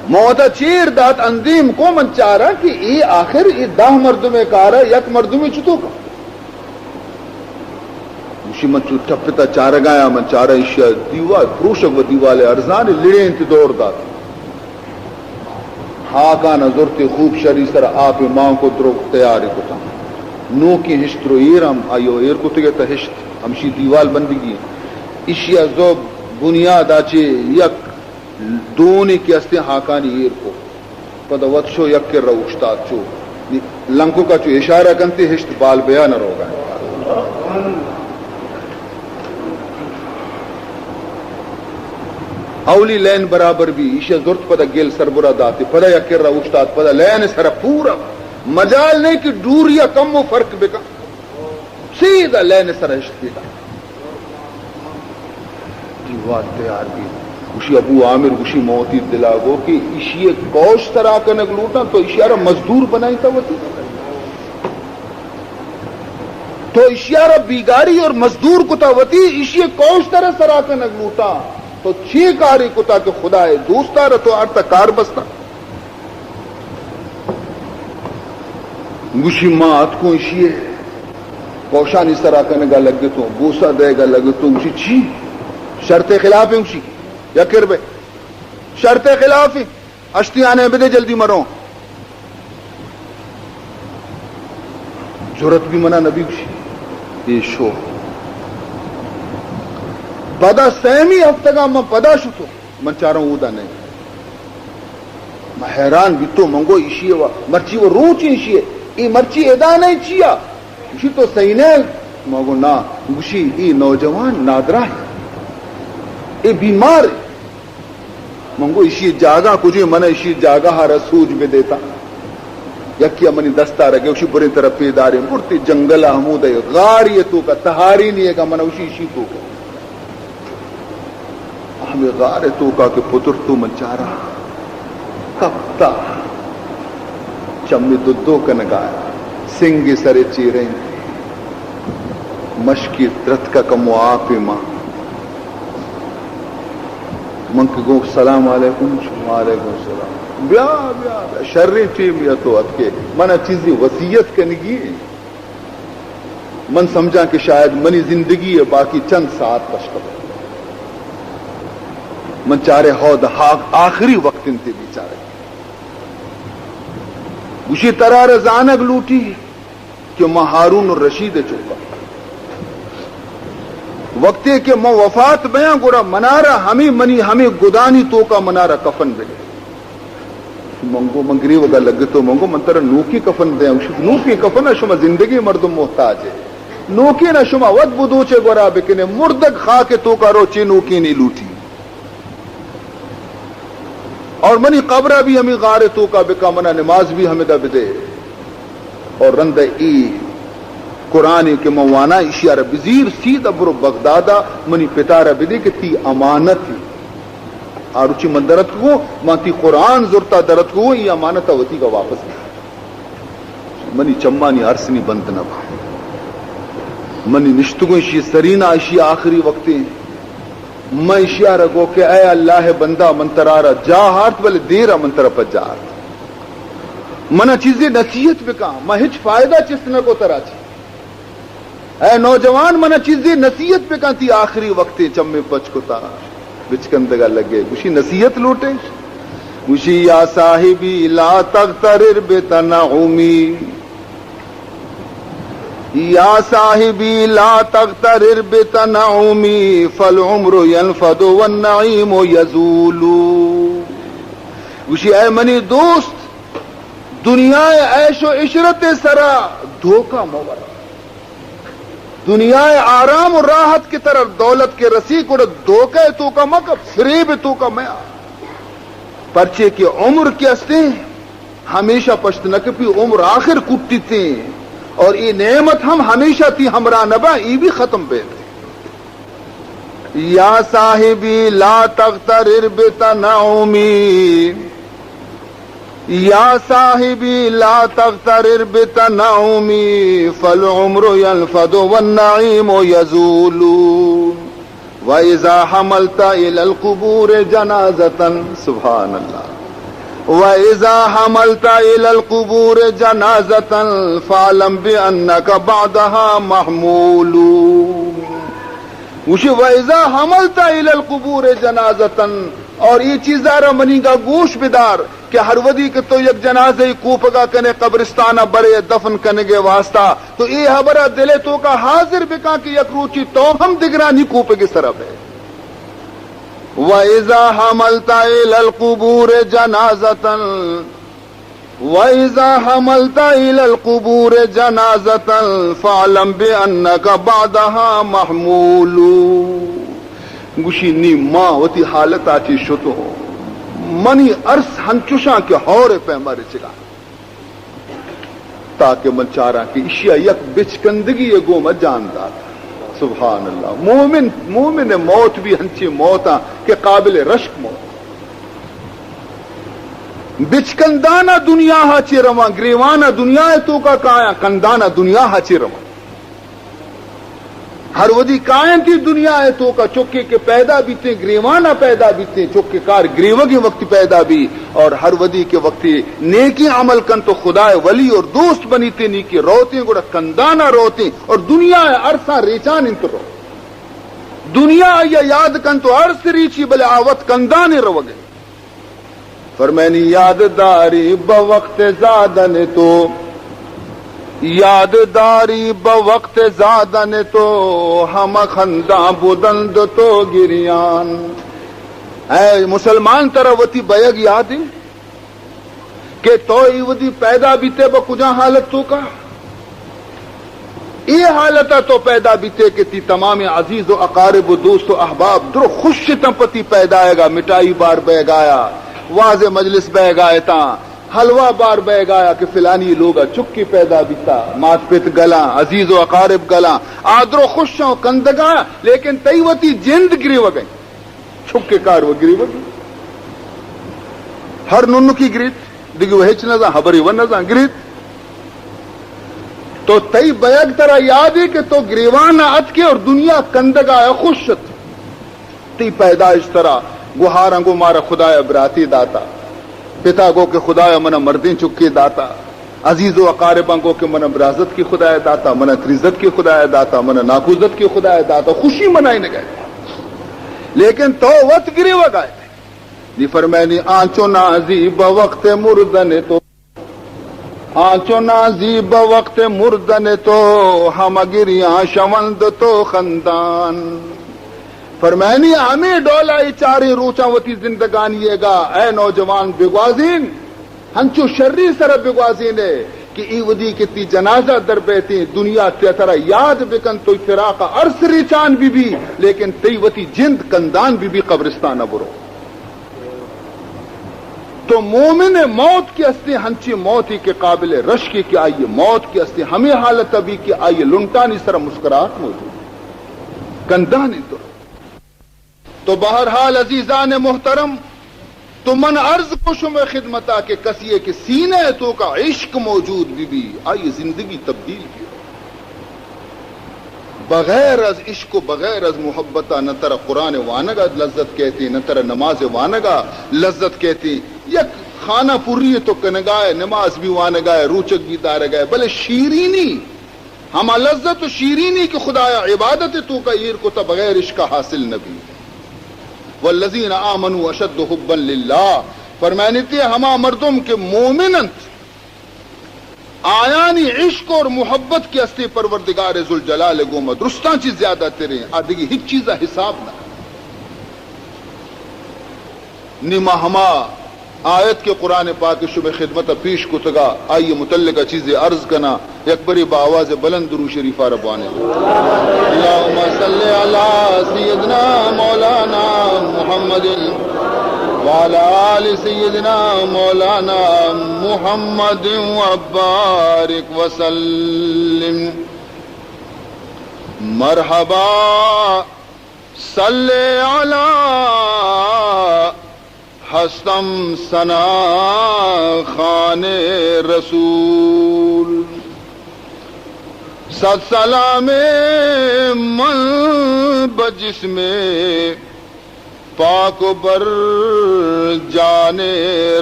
من وتا چیر دات، اندیم کو، من چاراں کہ اے آخر اے دہ مردمے کار ءَ یک مردمے چتو کن. گوشی، من چو ٹپتا چارگایا، من چارا ایشی ءَ دیوال پروشگ و دیوال ارزان لڑینت دور دات. ہاکان ءَ زرتے، خوب شری سر آپ مان کو، درو تیاری کتا. نوکیں ہشت رو ایر ہم آئیو ایر کتگے تا ہشت ہمشی دیوال بندگی. ایشی ءَ زو بنیاد آ چے یک دونے کہ استیں ہاکانی ایر کو. پدا وت شو یک کر اوشتات چو لنکوکا چو اشارہ کنتے، ہشت بال بیا نہ روگا. اولی لین برابر بھی، ایشی زرت پدا گل سربرا داتے، پدا یک کر اوشتات، پدا لین سر پورا مجال نہیں کہ ڈوریا کم و فرق بکا. سیدھا لین سر ہشت بیتا. دیوال تیار بیت. گوشی، ابو عامر، گوشی، من وتی دلا گو کہ ایشی کوش سرا کنگ لوٹاں، تو ایشی را مزدور بنائیتا وتی. تو ایشی را بیگاری اور مزدور کتا وتی، ایشی کوش ترا سرا کنگ لوٹاں، تو چی کاری کتا کہ خدائے دوستا را تو آرتا کار بستا؟ گوشی، ما اتکوں ایشی ء کوشانی سرا کنگا لگتوں، بوسہ دئیگا لگتوں. گوشی، چی؟ شرط خلاف ایں؟ گوشی، یک کر بئے. شرط خلاف ایں. ہشتیانے بدے، جلدی مروں. جرت بھی منا نبی. گوشی، اے شو. پدا سیمی ہفتگا من پدا شتوں، من چاروں اودا نہیں. من حیران بیتو، من گو ایشی و مرچی و روچ ایشی، اے مرچی ادا نہیں چیا؟ گوشی تو سہی نہ؟ من گو نا. گوشی اے نوجوان نادراہ، اے بیمار. من گو ایشی جاگہ کجے؟ من ایشی جاگہ را سوج بدیتا. یکی منی دستا رگے، گوشی برے ترا پیداریں. برتے جنگل ہمود غاری تو کا تہاری نہیں گا، من گوشی ایشی تو کا. ہمے غار ء توکا کہ پترتو من چارا کپتا، چمی دو دو کنگا، سنگ سر چیریں، مشکی درتکا کمو آپ ما. من کہ گو سلام علیکم، وعلیکم السلام. بیا، بیا، بیا، شریں ٹیم یا تو اتکے، منا چیزی وصیت کنگی. من سمجھاں کہ شاید منی زندگی ء باقی چند ساعت پشکپ. من چارے ہود ہاک آخری وقت انتے بیچارے. گوشی ترا را زانگ لوٹی کہ من ہارون الرشید ء چکا. وقتے کہ من وفات بیاں گڑا منارا ہمیں منی ہمیں گدانی توکا منارا کفن بدے. من گو، من گریوگا لگتو، من گو، من ترا نوکیں کفن دیاں. گوشت، نوکیں کفن ء شما زندگیں مردم محتاج ہے. نوکیں ء شما وت بدوچے گورا بکنے، مردگ خاک توکا رو چے نوکیں نی لوٹی. اور منی قبر بھی ہمیں غار توکا بکا، منا نماز بھی ہمدا بدے. اور رند ای قرآن کہ من وانا، اشیارا بزیر، سیدھا برو بغدادا منی پتارا بدے کہ تی امانت ہے. آ روچی من درت کو، من تی قرآن زرتا درت کو، ای امانت وتی کا واپس دے. منی چمانی ارس نی بند نہ با. منی نشتگوں اشی سرینا، اشی آخری وقتے. من اشیارا گو کہ اے اللہ بندہ، من ترارا جا ہارت، بلے دیرا من ترا پجا ہارت. منا چیزے نصیحت بکا، من ہچ فائدہ چست نہ کو ترا چی. اے نوجوان، منا چیزے نصیحت بکن، تی آخری وقتے چمے پچ کتا. بچکندگا لگے، گوشی نصیحت لوٹے؟ گوشی یا صاحبی لا تغترر بتنعمی، یا صاحبی لا تغترر بتنعمی فالعمر ينفد والنعيم يزول۔ گوشی اے منی دوست، دنیا ءِ عیش و عشرت ءِ سرا دھوکہ مہ ور۔ دنیا ءِ آرام و راحت کہ ترا دولت کہ رسی، گڑا دھوکہ ءِ توکا مہ کپ، فریب ءِ توکا مہ آ۔ پرچے کہ عمر کہ استیں، ہمیشہ پشت نہ کپی، عمر آخر کٹیتیں، اور اے نعمت ہم ہمیشہ تی ہمراہ نہ باں، اے بھی ختم بیت۔ یا صاحبی لا تغترر بتنعمی، یا صاحبی لا تغترر بتنعمی فالعمر ينفد والنعيم يزول۔ واذا حملت الى القبور جنازة، سبحان اللہ، واذا حملت الى القبور جنازة فاعلم بانك بعدها محمول۔ گوشی واذا حملت الى القبور جنازة، اور اے چیزا را منیگا گوش بدار کہ ہر وھدی کہ تو یک جنازہ ءِ کوپگا کنے، قبرستانا برے دفن کنگے واسطہ، تو اے ہبرا دل ءِ توکا حاضر بکاں کہ یک روچی تو ہم دگرانی کوپگے سرا بئے۔ واذا حملت الى القبور جنازة، واذا حملت الى القبور جنازة فاعلم بانك بعدها محمول۔ گوشی نی ما وتی حالتا چی شتوں، منی ارس ہنچوشاں کہ ہور ءِ پیما رچگا، تاکہ من چاراں کہ اشیا یک بچکندگی ءِ گوما جان دات۔ سبحان اللہ، مومن، مومن ءِ موت بھی ہنچیں موتاں کہ قابل رشک موت۔ بچکندانا دنیا ءَ چہ رواں، گریوانا دنیا ءِ توکا کایاں، کندانا دنیا ءَ چہ رواں۔ ہر وھدی کاینتی دنیا ءِ توکا، چکے کہ پیدا بیتیں گریوانا پیدا بیتیں، چکے کار گریوگیں وقتی پیدا بی، اور ہر وھدی کہ وقتی نیکی عمل کن تو خدا ءِ ولی اور دوست بنیتیں، نیکی روتیں، گڑا کندانا روتیں اور دنیا ءِ ارساں ریچان انت رو۔ دنیا آئیا یاد کن تو ارس ریچی، بلے آ وت کندانے روگے۔ فرمائنی یاد داری بہ وقت زادن تو، یاد داری بہ وقت زادن تو، ہمہ خنداں بدند تو گریان۔ اے مسلمان، ترا وتی بیگ یاد ایں کہ تو اے وھدی پیدا بیتے بہ کجا حالت توکا؟ اے حالتا تو پیدا بیتے کہ تی تمام عزیز و اقارب و دوست و احباب درو خوش اتاں پہ تی پیدائگا، مٹائی بار بیگایا، واز مجلس بیگا اتاں، حلوہ بار بیگایا کہ فلانی لوگا چکی پیدا بیتا، مات پت گلاں، عزیز و اقارب گلاں، آ درو خوشاں و کندگایا، لیکن تئی وتی جند گریوگیں۔ چکے کار و گریوگی۔ ہر ننکی گریت، دگہ و ہچ نزان، ہبرے و نزان، گریت۔ تو تئی بیگ ترا یادے کہ تو گریوان ءَ اتکے اور دنیا کندگا ءَ خوش ات۔ تئی پیدائش ترا گوہاراں گو مارا خدایا براتے داتا۔ پتا گو کہ خدایا منا مردیں چکے داتا۔ عزیز و اقارباں گو کہ منا برازتکے خدایا داتا، منا تریزتکے خدایا داتا، منا ناکوزتکے خدایا داتا، خوشی منائینگا ات۔ لیکن تو وت گریوگا ات۔ نی فرمائنی آنچو نازی بہ وقت مردن تو، آنچو نازی بہ وقت مردن تو، ہمہ گریاں شوند تو خندان۔ فرمائنی ہمے ڈولا اے چاریں روچاں وتی زندگانی ئیگا اے نوجوان بگوازین۔ ہنچو شری سرا بگوازینے کہ اے وھدی کہ تی جنازہ در بیتیں، دنیا تیا ترا یاد بکن، تو فراق ارس ریچان بی بی، لیکن تئی وتی جند کندان بی بی، قبرستان برو۔ تو مومن موت کہ استیں، ہنچیں موتے کہ قابل رشکے کہ آئی موت کہ استیں، ہمے حالت بی کہ آئی لنٹانی سرا مسکراہٹ موجود، کندان انت۔ تو بہرحال عزیزان محترم، تو من عرض کو شمئے خدمتا کہ کسیے کہ سینہ توکا عشق موجود بی بی، آئی زندگی تبدیل بی۔ بغیر از عشق و بغیر از محبتا نہ ترا قرآن وانگا لذت کیتیں، نہ ترا نماز وانگا لذت کیتیں۔ یک خانہ پری تو کنگائے، نماز بھی وانگائے، روچگ بھی دارگائے، بلے شیرینی ہما لذت و شیرینی کہ خدایا عبادت توکا ایر کتا، بغیر عشقا حاصل نبی۔ والذین آمنوا اشد حبا للہ، فرمائنیتی ہما مردم کہ مومن انت، آیانی عشق اور محبت کہ ہستی پروردگار ذوالجلال گوما درستاں چی زیادہ تریں، آ دگی ہچ چیزا حساب نہ۔ نی ما ہما آیت کہ قرآن پاک شمئے خدمت پیش کتگا، آئی متعلقہ چیزے عرض کنا، یک برے با آواز بلند درود شریف آ را بوانے۔ اللهم صل على سيدنا مولانا محمد وعلى آل سيدنا مولانا محمد وبارك وسلم۔ مرحبا، صل على ہستم ثنا خوان رسول۔ صد سلام من بہ جسم پاک و بر جان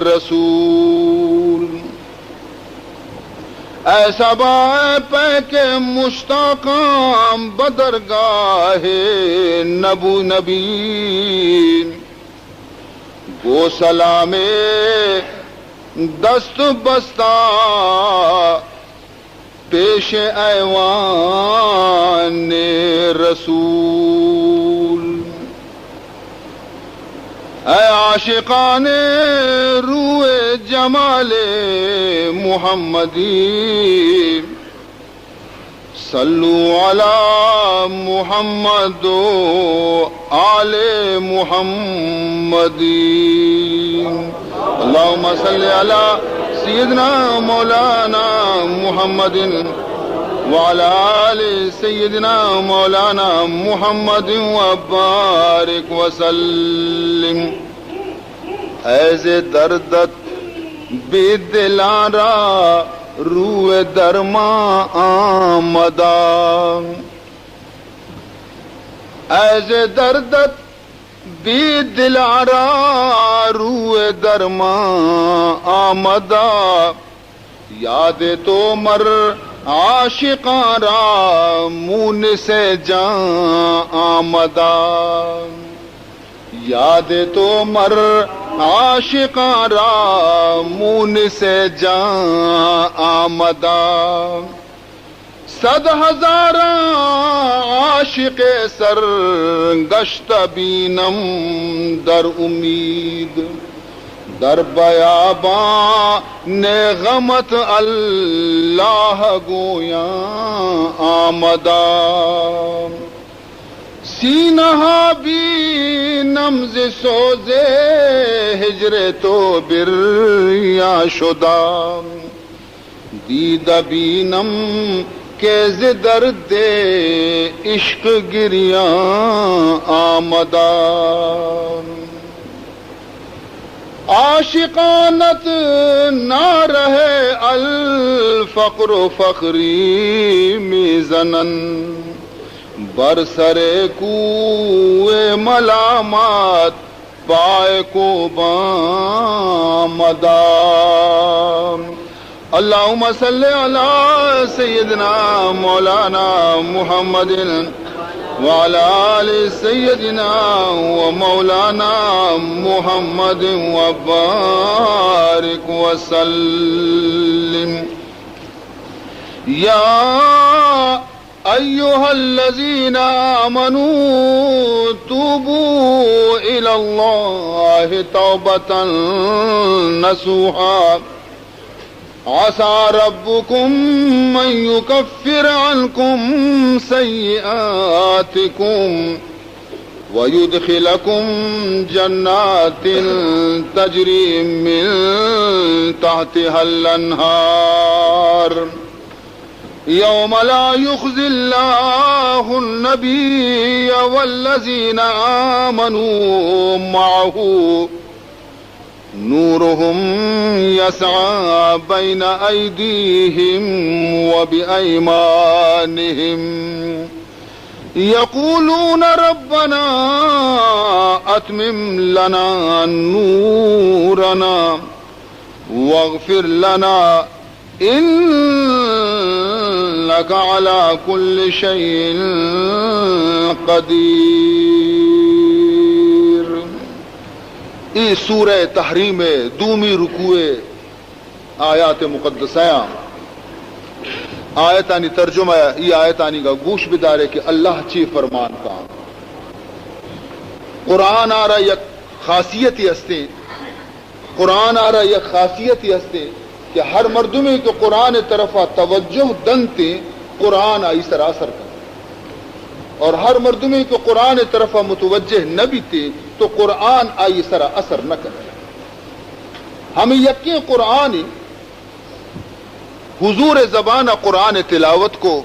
رسول۔ اے صبا، اے پیک مشتاقاں بہ درگاہ نبو نبی۔ گو سلام دست بستہ پیش ایوان رسول۔ اے عاشقان روئے جمال محمدی، صلوا علی محمد و آل محمد۔ اللهم صل على سيدنا مولانا محمد وعلى آل سيدنا مولانا محمد وبارك وسلم۔ اے ز دردت بے دلاں را روئے درمان آمدہ۔ اے ز دردت بے دلاں را روئے درمان آمدہ۔ یاد تو مر عاشقاں را مونس جان آمدہ۔ یاد تو مر عاشقاں را مونس جان آمدہ۔ صد ہزاراں عاشق سرگشتہ بینم در امید، در بیابان غمت اللہ گویاں آمدہ۔ سینہا بینم ز سوز ہجر تو بریا شدہ۔ دیدہ بینم کہ ز درد عشق گریاں آمدہ۔ عاشقانت نعرہ الفقر فخری می‌زنن۔ بر سر کوہ ملامت پائے کوباں آمدہ۔ اللهم صل على سيدنا مولانا محمد وعلى آل سيدنا ومولانا محمد وبارك وسلم۔ يا أيها الذين آمنوا توبوا إلى الله توبة نصوحا، عسى ربكم أن يكفر عنكم سيئاتكم ويدخلكم جنات تجري من تحتها الأنهار، يوم لا يخزي الله النبي والذين آمنوا معه، نورهم يسعى بين أيديهم وبأيمانهم، يقولون ربنا أتمم لنا نورنا واغفر لنا إنك على كل شيء قدير۔ اے سورہ تحریم ءِ دومی رکوع ءِ آیات مقدسہ آں۔ آیتانی ترجمہ، ای آیتانی گا گوش بدارے کہ اللہ چے فرمان کاں۔ قرآن آرا یک خاصیتے ہستیں، قرآن آرا یک خاصیتے ہستیں کہ ہر مردمے کہ قرآن طرفا توجہ دنتیں، قرآن آئی سرا اثر کنت، اور ہر مردمے کہ قرآن طرفا متوجہ نہ بیتیں تو قرآن آئی سرا اثر نہ کنت۔ ہمیں یکیں قرآن، حضور زبان قرآن تلاوت کو،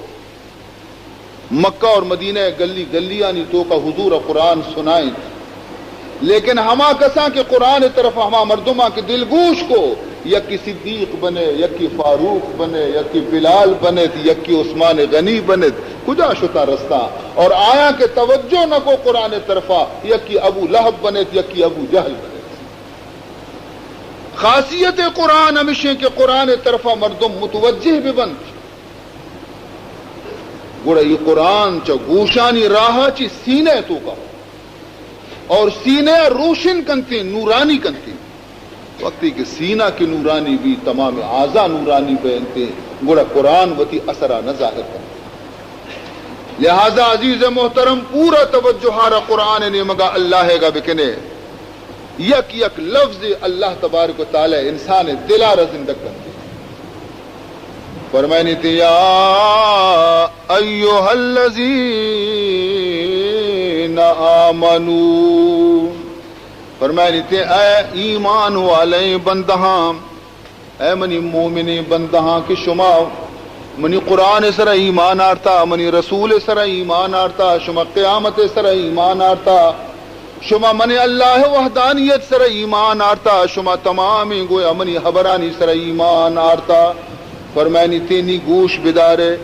مکہ اور مدینہ گلی گلیانی توکا حضور قرآن سنائیں، لیکن ہما کساں کہ قرآن طرف ہما مردماں کہ دلگوش کو، یکی صدیق بنے، یکی فاروق بنے، یکی بلال بنے، یکی عثمان غنی بنے، کجا شتا رستا؟ اور آیاں کہ توجہ نہ کو قرآن طرفا، یکی ابو لہب بنے، یکی ابو جہل بنے۔ خاصیت قرآن ہمیشیں کہ قرآن طرفا مردم متوجہ بہ بنت۔ گڑا یہ قرآن چہ گوشانی راہ چہ سینہ توکا اور سینہ روشن کنتے، نورانی کنتے۔ وقتی کہ سینہ کے نورانی بھی، تمام اعضا نورانی بینتے، گڑا قرآن وتی اثرا نہ ظاہر کنتے۔ لہذا عزیز محترم، پورا توجہ آرا قرآن نیمگا اللہ گا بکنے۔ یک یک لفظ اللہ تبارک و تعالی انسان دلارا زندگ کنتے۔ فرمائنی تے، یا ایھا الذین آمنو، فرمائنی تے، اے ایمان والے بندہاں، اے منی مومنیں بندہاں کہ شما منی قرآن سرا ایمان آرتا، منی رسول سرا ایمان آرتا، شما قیامت سرا ایمان آرتا، شما من اللہ وحدانیت سرا ایمان آرتا، شما تمامیں گویا منی حبرانی سرا ایمان آرتا۔ فرمائنی تے نی گوش بدارے،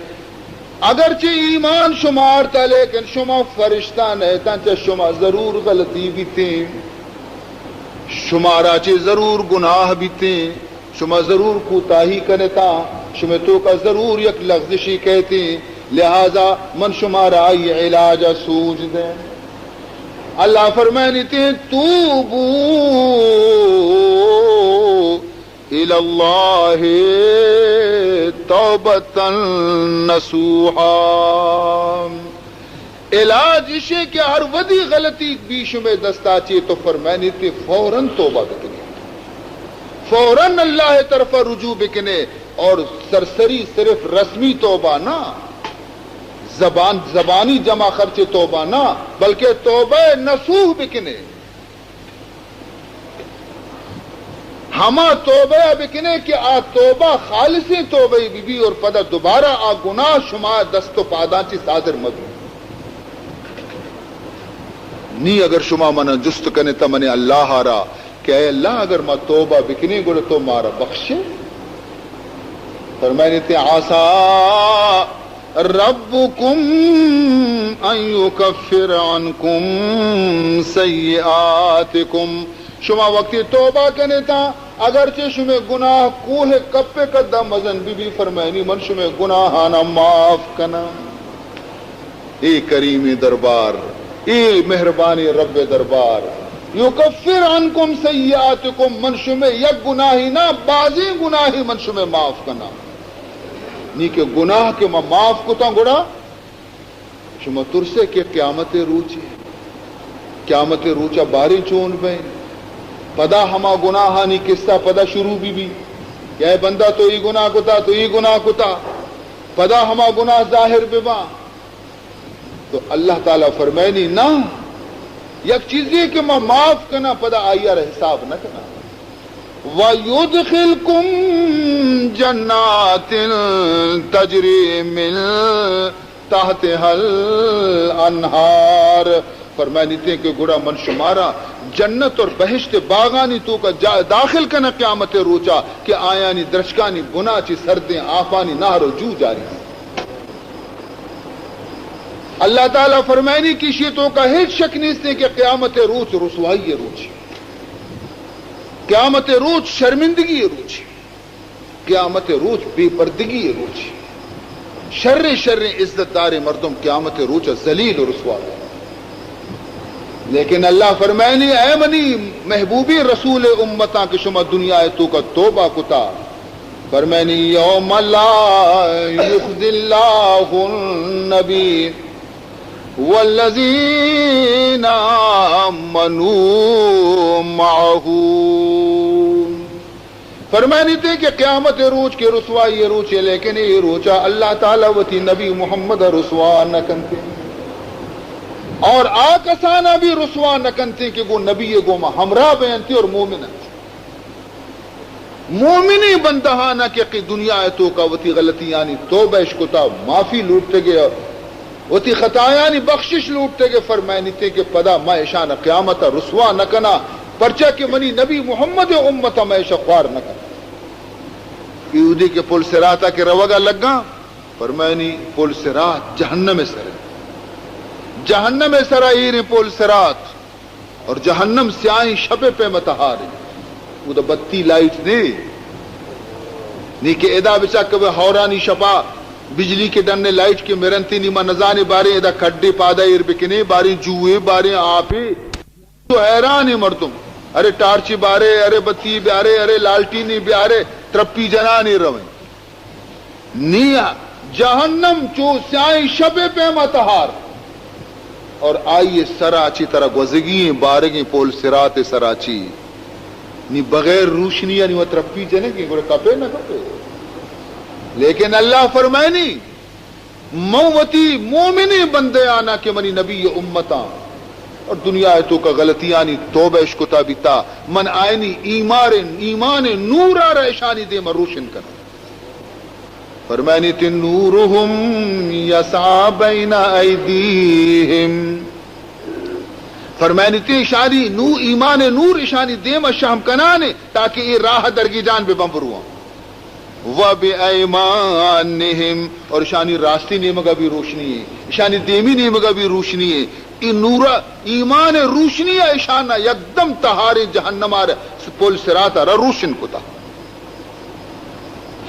اگرچہ ایمان شما آرتا، لیکن شما فرشتہ نہ اتاں، چہ شما ضرور غلطی بیتیں، شمارا چہ ضرور گناہ بیتیں، شما ضرور کوتاہی کنتاں، شمے توکا ضرور یک لغزشی کئیتیں، لہذا من شمارا آئی علاج سوج دیں۔ اللہ فرمائنی تے، توبو الی اللہ توبۃ نصوحا۔ علاج اشے کہ ہر ودی غلطی بی شمے دستا چے تو فرمائنی تے فوراً توبہ بکنے، فوراً اللہ طرف رجوع بکنے، اور سرسری صرف رسمی توبہ نہ، زبان، زبانی جمع خرچ توبہ نہ، بلکہ توبہ نصوح بکنے۔ ہما توبہ ء بکنے کہ آ توبہ خالصیں توبہ بہ بی اور پدا دوبارہ آ گناہ شما دست و پاداں چی صادر مہ بی۔ نی اگر شما منا جست کنے تا من اللہ ء را کہ اے اللہ، اگر ما توبہ بکنیں گڑا تو مارا بخشے۔ فرمائنی تے، عسیٰ ربکم ان یکفر عنکم سیئاتکم۔ شما وقتی توبہ کنے تا، اگرچہ شمے گناہ کوہ کپے قدا مزن بی بی، فرمائنی من شمے گناہانا معاف کناں۔ اے کریمیں دربار، اے مہربانیں رب دربار، یکفر عنکم سیئاتکم، من شمے یک گناہی نہ، بازیں گناہی من شمے معاف کناں۔ نی کہ گناہ کہ ما معاف کتاں، گڑا شما ترسے کہ قیامت روچے، قیامت روچا باریں چون بیں؟ پدا ہما گناہانی قصہ پدا شروع بی بی کہ اے بندہ تو ای گناہ کتا، تو ای گناہ کتا، پدا ہما گناہ ظاہر بباں۔ تو اللہ تعالی فرمائنی، نہ، یک چیزے کہ ما معاف کناں، پدا آئی ء را حساب نہ کناں۔ وَيُدْخِلْكُمْ جَنَّاتٍ تَجْرِي مِنْ تَحْتِهَا الْأَنْهَارُ۔ فرمائنی تے کہ گڑا من شمارا جنت اور بہشت باغانی توکا جا-، داخل کناں قیامت روچا کہ آیانی درچکانی بنا چی سردیں آپانی نہر و جو جاری۔ اللہ تعالی فرمائنی کہ اشی توکا ہچ شک نیستیں کہ قیامت روچ رسوائی روچ، قیامت روچ شرمندگی روچ، قیامت روچ بے پردگی روچ، شر شر عزت دار مردم قیامت روچ ذلیل و رسوا بیں۔ لیکن اللہ فرمائنی، اے منی محبوبیں رسول امتاں کہ شما دنیا ءِ توکا توبہ کتا، فرمائنی، یوم لا یخزی اللہ النبی والذین آمنوا معه۔ فرمائنیتے کہ قیامت ءِ روچ کہ رسوائی ءِ روچے، لیکن اے روچا اللہ تعالی وتی نبی محمد ءَ رسوا نہ کنتے، اور آ کساناں بھی رسوا نہ کنتے کہ گوں نبی ءِ گوما ہمراہ بینتے اور مومن انت۔ مومنیں بندہاناں کہ دنیا ءِ توکا وتی غلطیانی توبہ اش کتا، معافی لوٹتگے، وتی خطایانی بخشش لوٹتگے، فرمائنیتے کہ پدا ما اشان قیامت ءَ رسوا نہ کناں، پرچا کہ منی نبی محمد ءِ امت ءَ ما اشا خوار نہ کناں۔ ایودی کہ پل صراط ءَ کہ روگا لگاں، فرمائنی، پل صراط جہنم ءِ سر انت۔ جہنم ءِ سرا ایریں پل صراط۔ اور جہنم سیاہیں شپ ءِ پیما تہار انت۔ اودا بتی لائٹ نے۔ نی کہ ادا بچا کہ ہورانی شپا بجلی کہ ڈن ءَ لائٹ کہ مرنتی، نی ما نزانے باریں ادا کھڈے پادا ایر بکنے، باریں جوئے، باریں آپے۔ تو حیران مردم، ارے ٹارچی بارے، ارے بتی بیارے، ارے لالٹینی بیارے، ترپی جنانی رویں۔ نی جہنم چو سیاہیں شپ ءِ پیما تہار، اور آئی ءِ سرا چی ترا گوزگی ایں، بارگیں پل صراط ءِ سرا چی۔ نی بغیر روشنی ءَ نی وت ترپی جنگی، گڑا کپے نہ کپے۔ لیکن اللہ فرمائنی، من وتی مومنیں بندیانا کہ منی نبی ءِ امتاں اور دنیا ءِ توکا غلطیانی توبہ اش کتا بیتا، من آیانی ایمار، ایمان ءِ نور ءَ را اشانی دیما روشن کناں۔ فرمائنیت، نورهم یسعی بین ایدیهم۔ فرمائنیت، اشانی نو، ایمان ءِ نور اشانی دیما شہم کنانے، تاکہ اے راہ درگیجان بہ بن برواں۔ و بایمانهم، اور اشانی راستی نیمگا بھی روشنی ہے، اشانی دیمی نیمگا بھی روشنی ہے۔ اے نور، ایمان ءِ روشنی ءَ اشانا یکدم تہاریں جہنم ءَ را، پل صراط ءَ را روشن کتا۔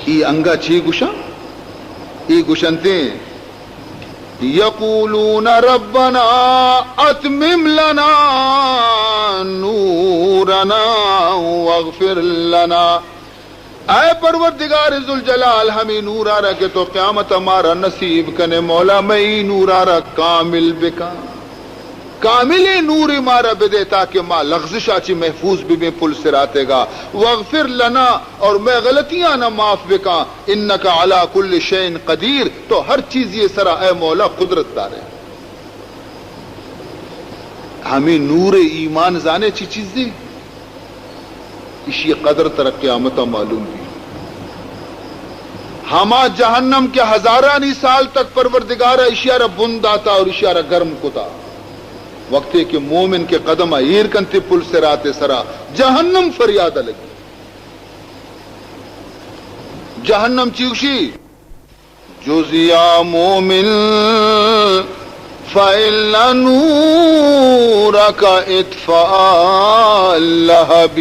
اے انگا چے گوشاں؟ اے گوشنتے، یقولون ربنا اتمم لنا نورنا واغفر لنا۔ اے پروردگار ذوالجلال، ہمے نور ءَ را کہ تو قیامت ءَ مارا نصیب کنے، مولا، مئے اے نور ءَ را کامل بکن۔ کاملیں نورے مارا بدے تاکہ ما لغزش ءَ چہ محفوظ ببیں پل صراط ءَ گا۔ واغفر لنا، اور مئے غلطیاں ءَ معاف بکن۔ انک علی کل شیء قدیر، تو ہر چیزے سرا اے مولا قدرت دارے۔ ہمے نور ایمان زانے چی چیزے؟ اشی قدر ترا قیامت ءَ معلوم بی۔ ہما جہنم کہ ہزارانی سال تک پروردگار ءَ اشی ءَ را بن داتا اور اشی ءَ را گرم کتا، وقتے کہ مومن کہ قدم ءَ ایر کنتے پل صراط ءِ سرا، جہنم فریاد ءَ لگی۔ جہنم چی گوشی؟ جز یا مومن فإن نورک اطفأ اللہب۔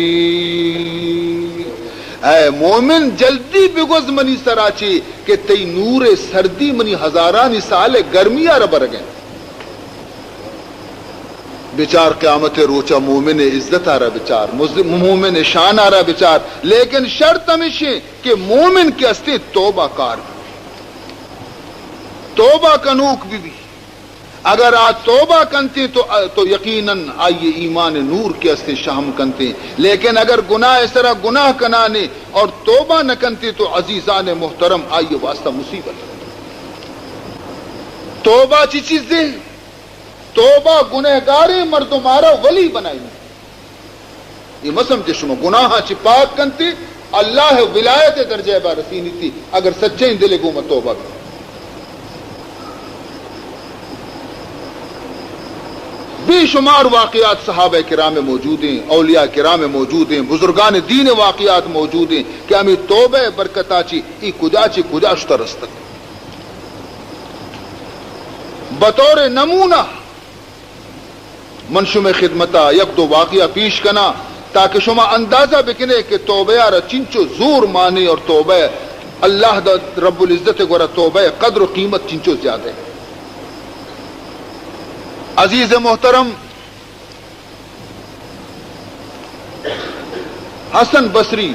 اے مومن، جلدی بگوز منی سرا چی کہ تئی نور ءِ سردی منی ہزارانی سال ءِ گرمی ءَ را برگ ءَ انت۔ بچار قیامت ءِ روچا مومن ءِ عزت ءَ را بچار، مز-، مومن ءِ شان ءَ را بچار، لیکن شرط ہمیش انت کہ مومن کہ استیں توبہ کار بہ بی، توبہ کنوک بہ بی۔ اگر آ توبہ کنتے تو، تو یقیناً آئی ایمان نور کہ استیں شہم کنتے، لیکن اگر گناہ ءِ سرا گناہ کنانے اور توبہ نہ کنتے تو عزیزان محترم، آئی واسطہ مصیبت۔ توبہ چی چیزے؟ توبہ گنہگاریں مردم ءَ را ولی بنائینی۔ اے مہ سمجھے شما، گناہاں چہ پاک کنتے، اللہ ءِ ولایت ءِ درجہ ءَ با رسینیتی، اگر سچیں دل ءَ گوما توبہ بی۔ بے شمار واقعات صحابہ کرام ءِ موجود ہیں، اولیاء کرام ءِ موجود ہیں، بزرگان دین ءِ واقعات موجود ہیں کہ ہمیں توبہ ءِ برکت ءَ چہ اے کجا چہ کجا شتہ رستگ۔ بطور نمونہ من شمئے خدمت ءَ یک دو واقعہ پیش کناں تاکہ شما اندازہ بکنے کہ توبہ ءَ را چنچو زور مانے اور توبہ اللہ دا رب العزت ءِ گورا توبہ ءِ قدر و قیمت چنچو زیادہ ہے۔ عزیز محترم، حسن بصری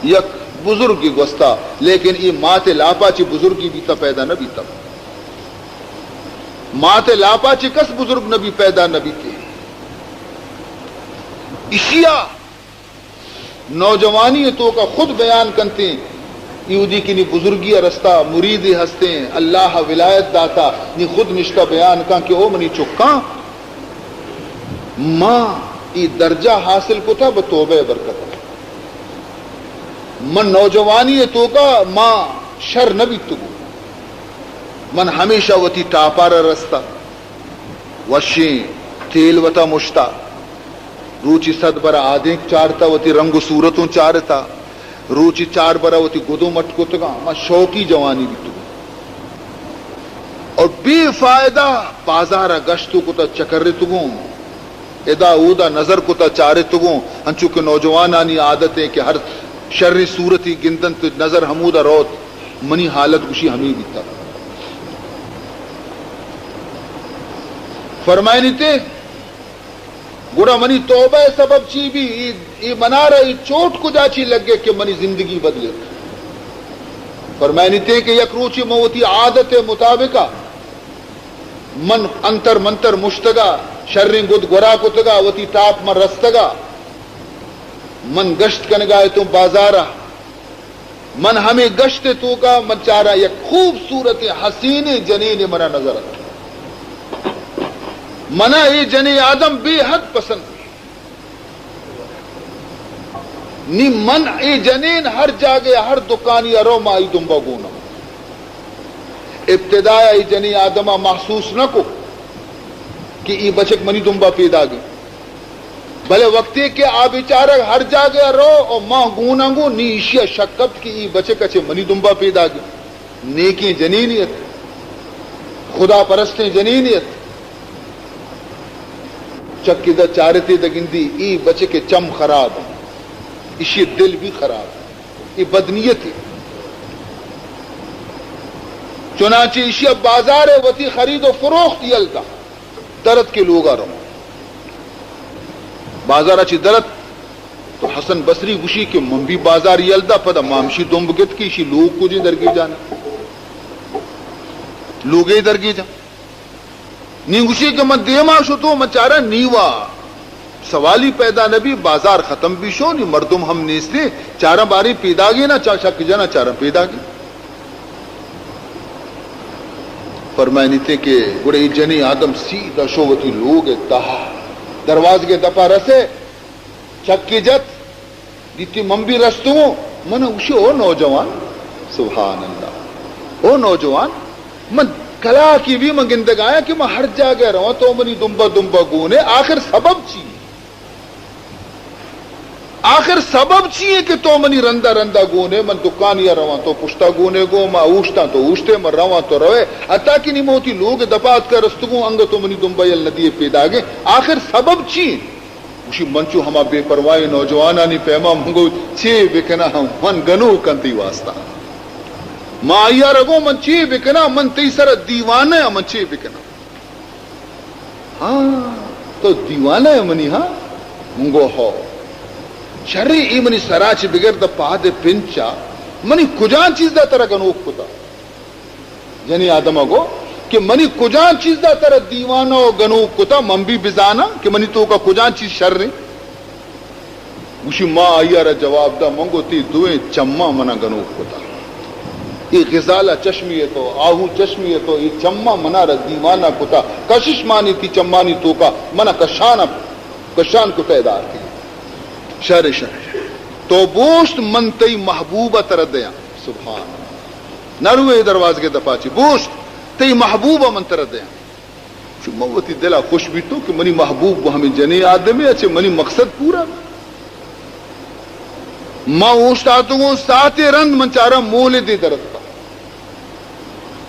یک بزرگی گوستا، لیکن اے مات لاپا چی بزرگی بیتا پیدا نہ بیتا۔ مات لاپا چی کس بزرگ نبی، پیدا نبی تے۔ اشیا نوجوانی توکا خود بیان کنتے، ایودی کہ نی بزرگی رستا، مریدی ہستیں، اللہ ولایت داتا، نی خود نشتا بیان کن کہ او منی چکاں، ما ای درجہ حاصل کتا بہ توبہ برکت۔ من نوجوانی توکا ما شر نہ بیتگو، من ہمیشہ وتی ٹاپارا رستا، وشیں تیل وتا مشتا، روچی صد برا آدینک چارتا، وتی رنگ و صورتوں چارتا، روچی چار برا وتی گدوں مٹ کتگاں، ما شوقی جوانی بیتگوں۔ اور بے فائدہ بازارا گشت و کتا چکرتگوں، ادا اودا نظر کتا چارتگوں، انچو کہ نوجوانانی عادت ہے کہ ہر شریں صورتی گندنت نظر ہمودا روت، منی حالت گوشی ہمیں بیتا۔ فرمائنی تے گڑا منی توبہ ء سبب چی بی؟ اے، اے منارا اے چوٹ کجا چی لگے کہ منی زندگی بدلیت؟ فرمائنی تے کہ یک روچے من وتی عادت ء مطابقا من انتر منتر مشتگا، شریں گد گورا کتگا، وتی ٹاپ من رستگا، من گشت کنگا اتوں بازارا۔ من ہمے گشت ء توکا من چاراں یک خوبصورت حسین جنین منا نظر ات۔ منا اے جنین آدم بے حد پسند۔ نی من اے جنین ہر جاگہ ہر دکانی ء رو ما ای دنبا گوناں۔ ابتدا ء اے جنین آدم ء محسوس نہ کو کہ ای بچک منی دنبا پیداگیں۔ بلے وقتے کہ آ بیچارگ ہر جاگہ ء رو و ما گوناں گوں، نی ایشی ء شک کپت کہ ای بچک ء چہ منی دنبا پیداگ انت۔ نیکیں جنینے ات، خدا پرستیں جنینے ات۔ چک ادا چارتے دہ گندی، ای بچک ء چم خراب انت، ایشی ء دل بھی خراب انت، ای بدنیتے۔ چنانچہ ایشی ء بازار ء وتی خرید و فروخت یل دات۔ درت کہ لوگا رواں۔ بازارا چہ درت تو حسن بصری گوشی کہ من بھی بازار یل دا، پدا ما ہمشی دنب گت کہ ایشی لوگ کجیں درگیجانے۔ لوگے درگیجاں۔ نی گوشی کہ من دیما شتو، من چارا نیوا سوالی پیدا نبی، بازار ختم بی شو، نی مردم ہم نیستے، چارا باری پیداگے نا، چا شک جنا چارا پیداگے۔ فرمائنیتے کہ گڑا اے جنیں آدم سیدھا شو وتی لوگ ء تہا، دروازگ ء دپا رسے، چکی جت، دیتی من بھی رستوں، من گوشی، او نوجوان، سبحان اللہ، او نوجوان، من کلاکی بھی من گندگ آیا کہ من ہر جاگہ رواں، تو منی دنبا دنبا گونے، آخر سبب چی؟ آخر سبب چی ہے کہ تو منی رندا رندا گونے؟ من دکانی ء رواں تو پشتا گونے گو، ما اوشتاں تو اوشتے، من رواں تو روے، حتی کہ نی موتی لوگ دپا اتکا رستگوں، انگا تو منی دنبا یل ندیے پیداگے۔ آخر سبب چی ہے؟ گوشی، من چو ہما بے پرواہیں نوجوانانی پیما من گو، چے بکناں، من گنوکاں تئی واسطہ۔ ما آئی ء رگوں، من چے بکناں، من تئی سرا دیوانہ آں، من چے بکناں؟ ہاں، تو دیوانہ ئے منی، ہاں؟ من گو ہو۔ شریں، اے منی سرا چہ بگر داں پاد ء پنچا منی کجام چیز ء ترا گنوک کتا؟ یعنی آدم ء گو کہ منی کجام چیز ء ترا دیوانہ و گنوک کتا، من بھی بزاناں کہ منی توکا کجام چیز شریں۔ گوشی، ما آئی ء را جواب دا، من گو، تئی دوئیں چماں منا گنوک کتا۔ اے غزالہ چشمی ء تو، آہو چشمی ء تو، اے چماں منا را دیوانہ کتا۔ کشش مانی تئی چمانی توکا منا کشان، کشان کتا ادار کی۔ شر، شر۔ تو بوشت، من تئی محبوب ء ترا دیاں۔ سبحان اللہ۔ نہ روئے دروازگ ء دپا چی۔ بوشت، تئی محبوب ء من ترا دیاں۔ چو من وتی دل ء خوش بیتوں کہ منی محبوب گوں ہمے جنیں آدمے ء چہ منی مقصد پورا بیت۔ من اوشتاتگوں، ساعتے رند من چاراں مولدے درتکا۔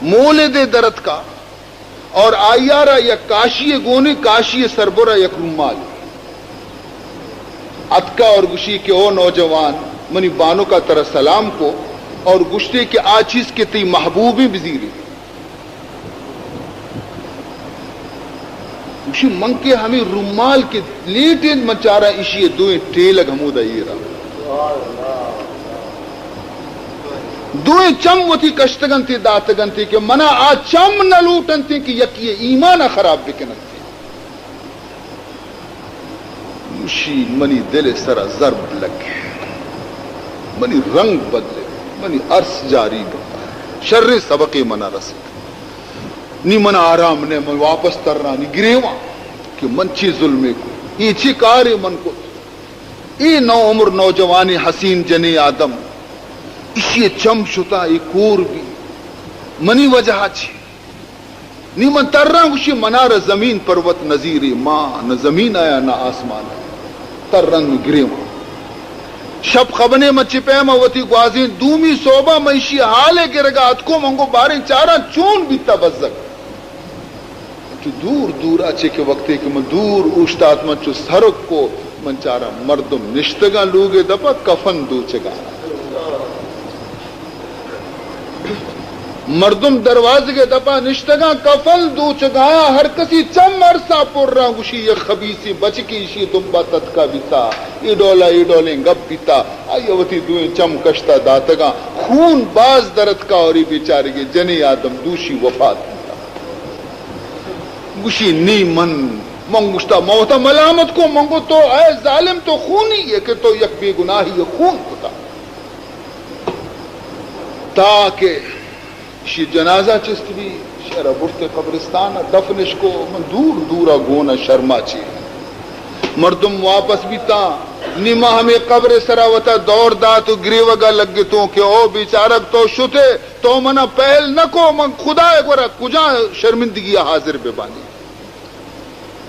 مولدے درتکا اور آئی ء را یک کاشی گونے، کاشی سربرا یک رومالے اتکا اور گوشی کہ او نوجوان، منی بانک ء ترا سلام کو اور گوشتے کہ آ چیز کہ تئی محبوبیں بزیرے۔ گوشی، من کہ ہمے رومال کہ لیٹ انت، من چاراں ایشی ءِ دوئیں ٹیلگ ہمودا ایر انت۔ دوئیں چم وتی کشتگ انت، داتگ انت کہ منا آ چم نہ لوٹ انت کہ یکی ءِ ایمان ءَ خراب بکن انت۔ گوشی، منی دل ءِ سرا ضرب لگے، منی رنگ بدلے، منی ارس جاری بوتا، شریں سبقے منا رسیت۔ نی من آرام نہ، من واپس تراں، نی گریواں کہ من چی ظلمے کو، اے چی کارے من کو۔ اے نو عمر نوجوانیں حسین جنیں آدم، ایشی چم شتا، اے کور بی، منی وجہ چی؟ نی من تراں، گوشی، منارا زمین پروت نظیرے، ما نہ زمین آیا نہ آسمان آیا۔ تراں نو گریواں۔ شپ خبنے من چہ پیما وتی گوازیں دومی سوبا من ایشی حالے گرگا اتکو، من گو باریں چاراں چون بیتا بزگ۔ چو دور دورا چہ کہ وقتے کہ من دور اوشتات، من چو سرک کو، من چاراں مردم نشتگاں لوگے دپا کفن دوچگاں۔ مردم دروازگے دپا نشتگاں، کفن دوچگاں، ہر کسی چم ارسا پراں۔ گوشی، یک خبیثیں بچکے ایشی دمبا تتکا بیتا، اے ڈولا، اے ڈولیں گپ بیتا۔ آئی وتی دوئیں چم کشتا داتگاں، خون باز درتکا اور اے بیچارگے جنیں آدم دوشی وفات بیتا۔ گوشی، نی من، من گوشتا، من وتا ملامت کو، من گو، تو اے ظالم، تو خونی ئے کہ تو یک بے گناہی خون کتا۔ تاکہ ایشی جنازہ چست بی، ایشی را برتے قبرستان، دفنش کو، من دور دورا گونا شرما چی۔ مردم واپس بیتا، نی ما ہمے قبر سرا وتا دور دات و گریوگا لگتوں کہ او بیچارگ تو شتے، تو منا پہل نہ کو، من خدائے گورا کجا شرمندگی حاضر ببانی۔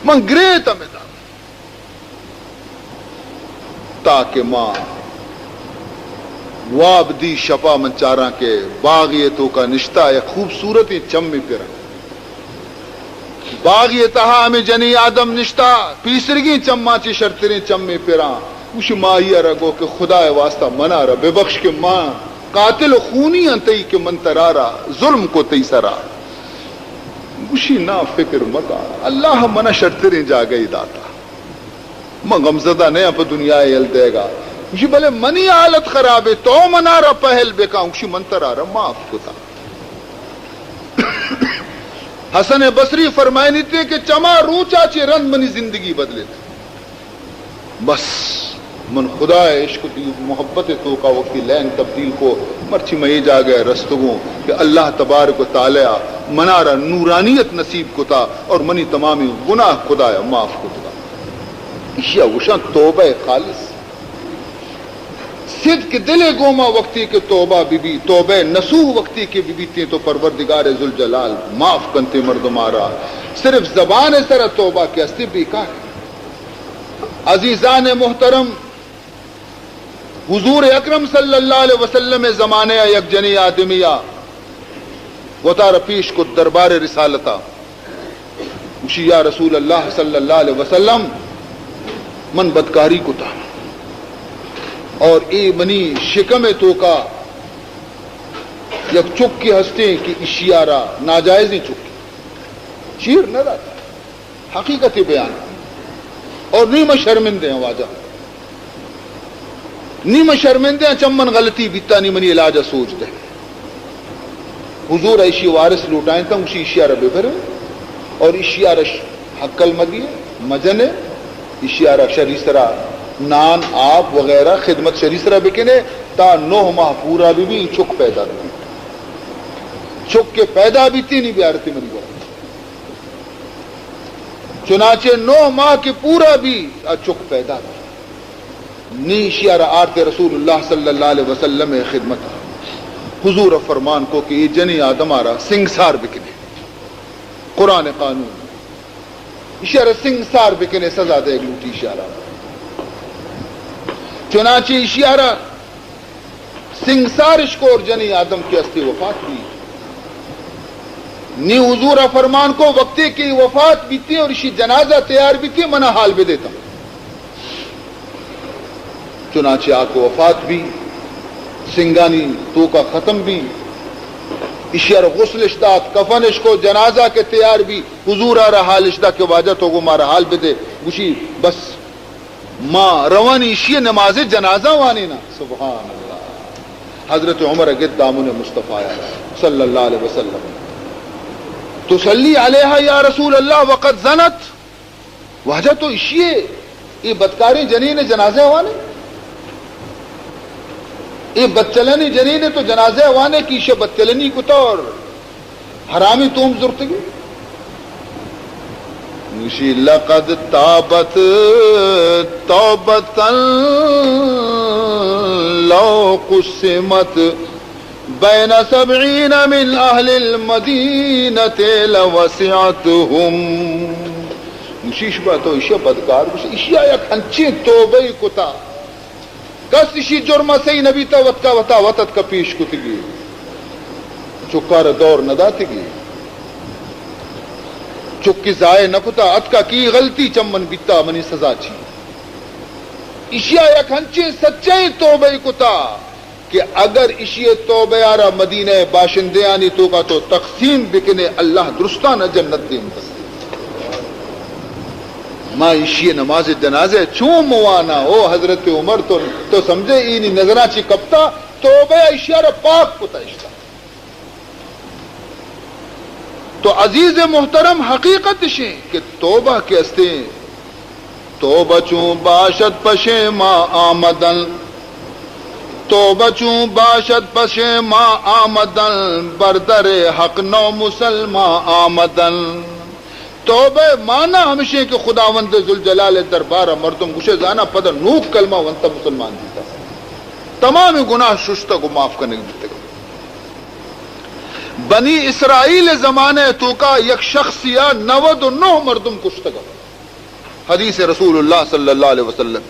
من گریت ہمدا۔ تاکہ ما واب دی شپا من چاراں کہ باغے توکا نشتا، یک خوبصورتیں چمے پراں۔ باغے تہا ہمے جنیں آدم نشتا، پیسرگیں چماں چہ شرتریں چمے پراں۔ گوشی، ما آئی را گو کہ خدائے واسطہ منا را ببخش کہ ما قاتل و خونی آں تئی کہ من ترا را ظلم کو تئی سرا۔ گوشی، نا فکر مکا، اللہ منا شرتریں جاگہے داتا۔ من غمزدہ نیاں پہ دنیا ء یل دیگا۔ گوشی، بلے منی حالت خرابے، تو منارا پہل بکن۔ گوشی، من ترارا معاف کتا۔ حسن بصری فرمائنیتے کہ چما روچا چہ رند منی زندگی بدلیت۔ بس من خدا ء عشق و محبت ء توکا وقتی لین تبدیل کو، مرچی من اے جاگہ ء رستگوں کہ اللہ تبارک و تعالی منارا نورانیت نصیب کتا اور منی تمامی گناہ خدا ء معاف کتگا۔ ایشی ء گوشاں توبہ خالص۔ صدق دل ء گوما وقتی کہ توبہ بہ بی، توبہ نصوح وقتی کہ بہ بیتیں تو پروردگار ذوالجلال معاف کنتے مردم آرا۔ صرف زبان ء سرا توبہ کہ استے بیکار۔ عزیزان محترم، حضور اکرم صلی اللہ علیہ وسلم ء زمانہ ء یک جنی آدمی ء وتارا پیش کت دربار رسالت ء۔ گوشی، یا رسول اللہ صلی اللہ علیہ وسلم، من بدکاری کتا اور اے منی شکم ء توکا یک چکے ہستیں کہ اشیارا ناجائزیں چکے چیر نہ داتا۔ حقیقت بیان۔ اور نی من شرمندہ ہوں واجہ، نی من شرمندہ ہوں، چم من غلطی بیتا، نی منی علاج ء سوج دے۔ حضور ء ایشی وارث لوٹائیں تاں، گوشی، ایشی ء را ببرے اور ایشی ء را ش-، ہکل مدیے، مجنے، ایشی ء را شری سرا نان، آپ وغیرہ خدمت شری سرا بکنے تا نو ماہ پورا بہ بی، چک پیدا بہ بی۔ چک کہ پیدا بیتی نی بیارتی منی گورا۔ چنانچہ نو ماہ کہ پورا بی، آ چک پیدا بی۔ نی ایشی ء را آرتے رسول اللہ صلی اللہ علیہ وسلم ء خدمت ء۔ حضور ء فرمان کو کہ اے جنی آدم ء را سنگسار بکنے۔ قرآن قانون۔ ایشی ء را سنگسار بکنے، سزا دے لوٹی ایشی ء را۔ چنانچہ ایشی ء را سنگسار اش کور جنی آدم کہ استی وفات بی۔ نی حضور ء فرمان کو، وقتے کہ وفات بیتی اور اشی جنازہ تیار بیتی، منا حال بدیتا۔ چنانچہ آ کہ وفات بی، سنگانی توکا ختم بی، ایشی ءَ را غسلش دات، کفنش کو، جنازہ کہ تیار بی، حضور ءَ را حالش دا کہ واجہ تو گوں مارا حال بدے۔ گوشی، بس ما روان ایشی نماز جنازہ وانینا۔ سبحان اللہ۔ حضرت عمر گد دامن مصطفی صلی اللہ علیہ وسلم۔ تصلی علیها یا رسول اللہ وقد زنت۔ واجہ تو اشیے، اے بدکاریں جنین جنازہ وانے؟ اے بدچلنی جنین تو جنازہ وانے کہ ایشی بدچلنی کتا اور حرامی توم زرتگی؟ گوشی، لقد تابت توبة لو قسمت بین سبعین من اہل المدینة لوسعتهم۔ گوشی، شما تو ایشی بدکار، گوشی، ایشی یک ہنچیں توبہ کتا، کس ایشی جرم سہی نبیتا، وتکا وتا وت اتکا پیش کتگی۔ چکار دور نداتگی۔ چکی ضائع نکتا، اتکا کی غلطی چمن بیتا، منی سزا چی؟ ایشی یک ہنچیں سچیں توبہ کتا کہ اگر ایشی توبہ ءَ را مدینہ باشندیانی توکا تو تقسیم بکنے، اللہ درستان جنت دیم بس۔ ما ایشی نماز جنازہ چون موانا؟ او حضرت عمر، تو، تو سمجھے اینی نظراں چی کپتا؟ توبہ ءَ ایشی را پاک کتا اشتا۔ تو عزیز محترم، حقیقت اشیں کہ توبہ کہ استیں، توبہ چون باشد پشیما آمدن، توبہ چون باشد پشیما آمدن، بر در حق نو مسلما آمدن۔ توبہ مانا ہمشیں کہ خداوند ذوالجلال دربار مردم گوشے زانا پدا نوک کلمہ ونتا مسلمان بیتا، تمام گناہ ششتگ و معاف کنگ بیتگ۔ بنی اسرائیل زمانہ توکا یک شخصیا نود و نو مردم کشتگ۔ حدیث رسول اللہ صلی اللہ علیہ وسلم،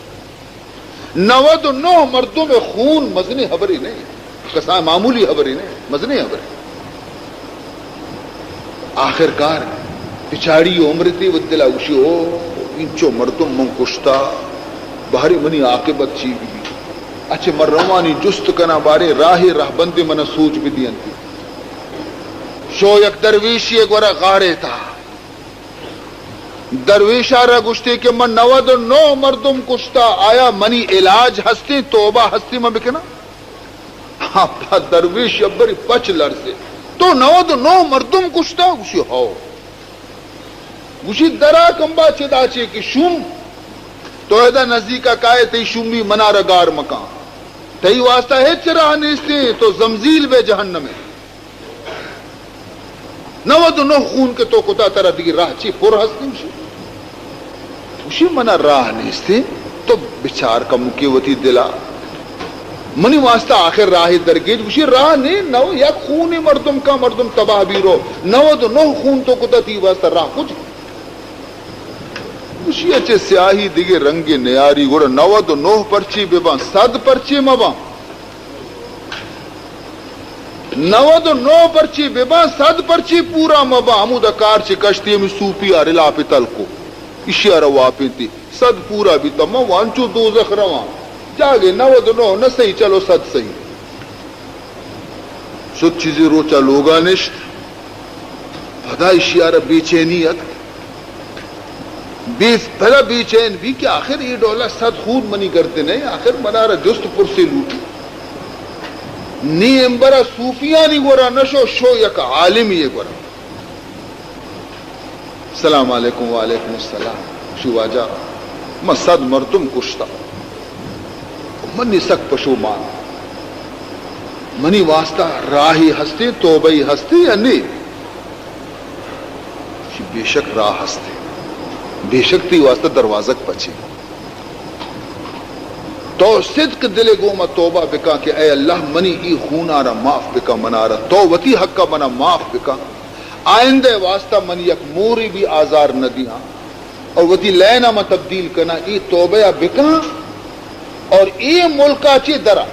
نود و نو مردم خون مزنی حبری نہیں، کسان معمولی حبری نہیں، مزنی حبری۔ آخر کار بچاری عمر تی و دلا گوشی، او، انچو مردم من کشتا، بہری منی عاقبت چی بی؟ اچھے من روانی جست کنا، بارے راہ رہبند من سوچ بدی انتی۔ شو یک درویشی گورا غارے تا۔ درویش ءَ را گوشتے کہ من نود و نو مردم کشتا، آیا منی علاج ہستی، توبہ ہستی من بکناں؟ ہاں، پہ درویش ءَ بری پچ لرزے۔ تو نود و نو مردم کشتا؟ گوشی، ہو۔ گوشی، درا کمبا چدا چے کہ شوم، تو ادا نزدیکا کائے، تئی شومی منارا گار مکان۔ تئی واسطہ ہچ راہ نیستی، تو زمزیل بے جہنمے۔ نود و نو خون کہ تو کتا، ترا دگہ راہ چی پر ہستی؟ گوشی، گوشی، منا راہ نیستی۔ تو بچار کمکے وتی دلا، منی واسطہ آخر راہ درگیج۔ گوشی، راہ نے، نو یک خونی مردم کا، مردم تباہ بی رو، نود و نو خون تو کتا، تی واسطہ راہ کچھ؟ گوشی، اچے سیاہی دگہ رنگے نیاری، گڑا نود و نو پرچی بباں، صد پرچی مباں؟ نود و نو پرچی بباں، صد پرچی پورا مباں۔ ہمودا کار چہ کشتی ہمے سوپی ءَ رلاپ تلکو، ایشی ءَ را واپینتی۔ صد پورا بیتا، من وانچو دوزخ رواں۔ جاگے نود و نو نہ صحیح، چلو صد صحیح۔ شد چیزے روچا لوگا نشت۔ پدا ایشی ءَ را بے چینی اتک۔ بے، پدا بے چین بی کہ آخر اے ڈولا صد خون منی گردن ءَ، آخر منا را جست پرسے لوٹی۔ نی امبرا صوفیانی گورا نشو، شو یک عالمی گورا۔ سلام علیکم۔ وعلیکم السلام۔ شو واجہ، من صد مردم کشتا، منی سک پشومان۔ منی واسطہ راہی ہستی، توبہی ہستی یا نی؟ چی بے شک راہ ہستی، بے شک تی واسطہ دروازگ پچی۔ تو صدق دل گوما توبہ بکا کہ اے اللہ، منی ای خونارا معاف بکا، منارا تو وتی حقا منا معاف بکا۔ آئندہ واسطہ من یک موری بھی آزار نہ دیاں اور وتی لین ءَ من تبدیل کناں۔ اے توبہ ءَ بکاں اور اے ملک ءَ چہ درا،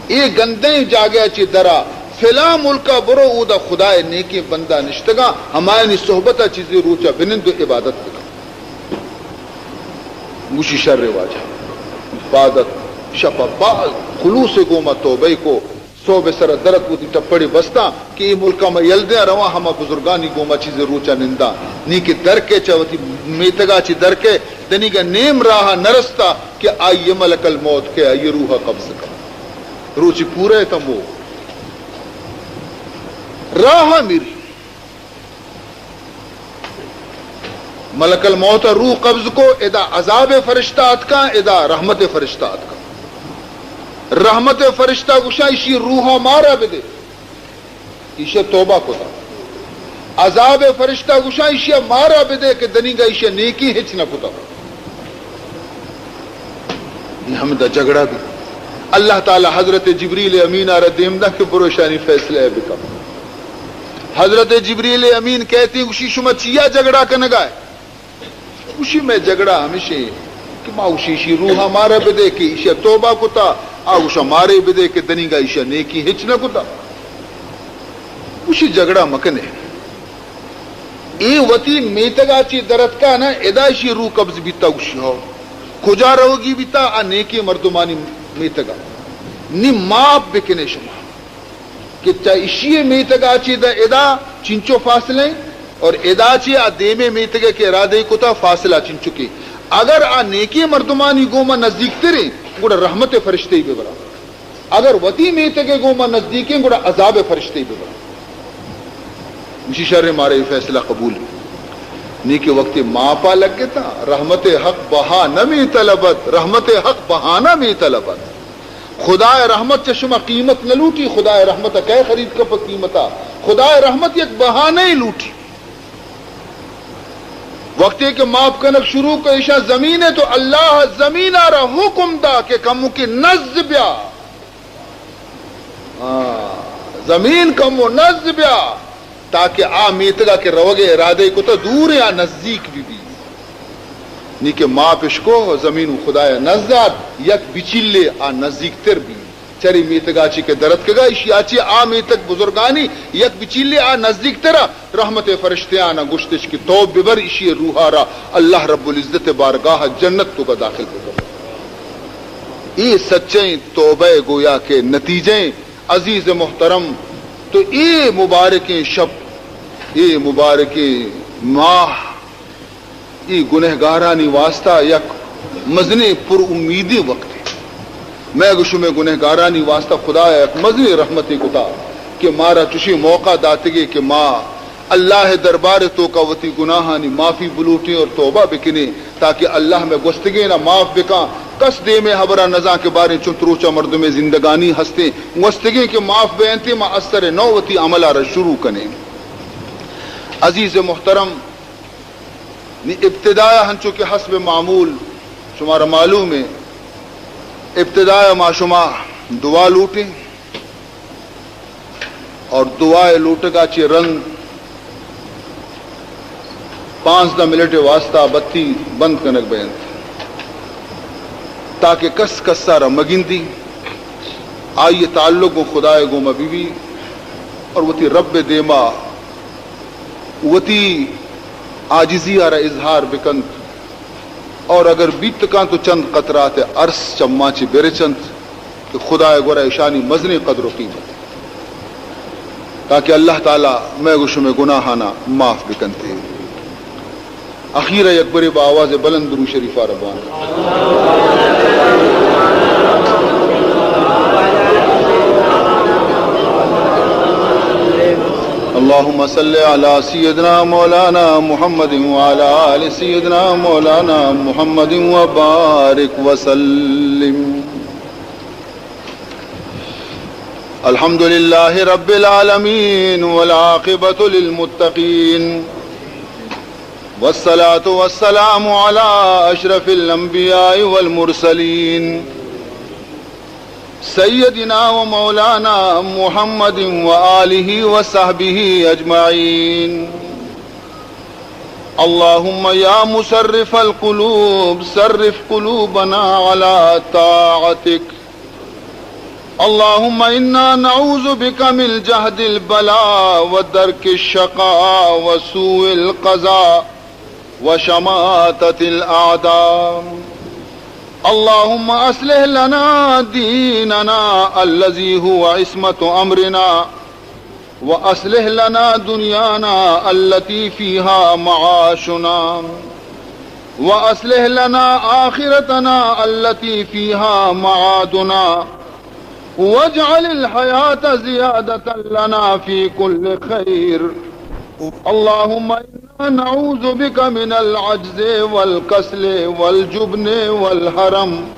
اے گندیں جاگہ ءَ چہ درا، فلاں ملک ءَ برو، اودا خدائے نیکیں بندہ نشتگاں، ہمایانی صحبت ءَ چیزے روچ ءَ بنند و عبادت بکن۔ گوشی، شر واجہ۔ عبادت، شپ ءَ باز خلوص گوما توبہ کو۔ توبے سرا درت وتی ٹپڑے بستاں کہ اے ملکا ما یل دیاں رواں ہما بزرگانی گوما چیزے روچا ننداں۔ نی کہ درکے چہ وتی میتگا چہ درکے دنیگا نیم راہا نرستا کہ آئی ملک الموت کہ آئی روحا قبض کن۔ روچی پورا ہے تمو راہا میری۔ ملک الموت ء روح قبض کو، ادا عذاب فرشتہ اتکاں، ادا رحمت فرشتہ اتکاں۔ رحمت فرشتہ گوشاں، ایشی روح ء مارا بدے، ایشی توبہ کتا۔ عذاب فرشتہ گوشاں، ایشی مارا بدے کہ دنیگا ایشی نیکی ہچ نہ کتا۔ یہ ہمدا جھگڑا بھی۔ اللہ تعالی حضرت جبریل امین آرا دیم دا کہ برو شانی فیصلہ بکن۔ حضرت جبریل امین کہتی گوشی، شما چیا جھگڑا کنگا ہے؟ گوشی، میں جھگڑا ہمیشہ کہ ما گوشی، ایشی روح مارا بدے کہ ایشی توبہ کتا، آ گوشا مارے بدے کہ دنیگا ایشی نیکی ہچ نہ کتا۔ گوشی، جھگڑا مکنے۔ اے وتی میتگا چی درتکا نا، ادا ایشی روح قبض بیتا۔ گوشی، ہو، کجا روگی بیتا؟ آ نیکیں مردمانی میتگا۔ نی ماپ بکنے شما کہ چا ایشی میتگا چی دا ادا چنچو فاصلہ ہیں اور ادا چی آ دیمے میتگے کے ارادے کتا فاصلہ چنچو کے۔ اگر آ نیکیں مردمانی گوما نزدیک تریں، گڑا رحمت فرشتے ببرا۔ اگر وتی میتگ ء گوما نزدیکیں، گڑا عذاب ء فرشتے ببر۔ مشی شر مارے فیصلہ قبول۔ نی کہ وقت ماپا لگتا، رحمت حق بہا نمی طلبت، رحمت حق بہانہ می طلبت۔ خدا ء رحمت چہ شما قیمت نہ لوٹی، خدا ء رحمت ء کئے خرید کپ قیمتا؟ خدا ء رحمت یک بہانہ لوٹی۔ وقتی کہ ماپ کنگ شروع کو، ایشاں زمین ء تو اللہ زمین ء را حکم دا کہ کمو کہ نز بیا۔ آ، زمین کمو نز بیا، تاکہ آ میتگا کہ روگ ء ارادہ کتا دور آ نزدیک بی بی۔ نی کہ ماپ اشکو زمین و خدایا نزدات، یک بچیلے آ نزدیک تر بی۔ چرے میتگا چی کہ درتکگا، ایشی آ چی آ میتگ بزرگانی یک بچیلے آ نزدیک ترا رحمت فرشتیانا گوشتش کہ تو ببر ایشی روحا را اللہ رب العزت بارگاہ جنت تو کا داخل بکن۔ اے سچیں توبہ گویا کہ نتیجہ ہیں۔ عزیز محترم، تو اے مبارکیں شپ، اے مبارکیں ماہ، اے گنہگارانی واسطہ یک مزنیں پر امیدیں وقتے۔ مئے گو شمئے گنہگارانی واسطہ خدایا یک مزنیں رحمتے کتا کہ مارا چشیں موقع داتگے کہ ما اللہ دربار توکا وتی گناہانی معافی بلوٹیں اور توبہ بکنیں، تاکہ اللہ مئے گوستگینا معاف بکاں۔ کس دیمے حبرا نزاں کہ باریں چنت روچا مردمے زندگانی ہستیں، گوستگیں کہ معاف بینتیں، ما از سر نو وتی عملا را شروع کنیں۔ عزیز محترم، نی ابتدایا ہنچو کہ حسب معمول شمارا معلوم ہے، ابتدایا ما شما دعا لوٹیں اور دعا لوٹگا چی رند پانزدہ منٹ واسطہ بتی بند کنگ بینت، تاکہ کس کسا را مگندی، آئی تعلق گوں خدائے گوما بی بی اور وتی رب دیما وتی عاجزی ء را اظہار بکنت اور اگر بیت کان تو چند قطرات ارس چماں چہ برچنت کہ خدا ء گورا اشانی مزنیں قدر و قیمت، تاکہ اللہ تعالی مئے گو شمئے گناہانا معاف بکنت۔ اخیرا یک برے با آواز بلند درود شریفا را بوان۔ اللهم صل على سيدنا مولانا محمد وعلى آل سيدنا مولانا محمد وبارك وسلم. الحمد لله رب العالمين والعاقبة للمتقين والصلاة والسلام على أشرف الأنبياء والمرسلين سيدنا ومولانا محمد وآله وصحبه أجمعين. اللهم يا مصرف القلوب صرف قلوبنا على طاعتك. اللهم إنا نعوذ بك من جهد البلاء ودرك الشقاء وسوء القضاء وشماتة الأعداء. اللهم أصلح لنا ديننا الذي هو عصمة أمرنا، وأصلح لنا دنيانا التي فيها معاشنا، وأصلح لنا آخرتنا التي فيها معادنا، واجعل الحياة زيادة لنا في كل خير. اللهم إنا نعوذ بك من العجز والكسل والجبن والهرم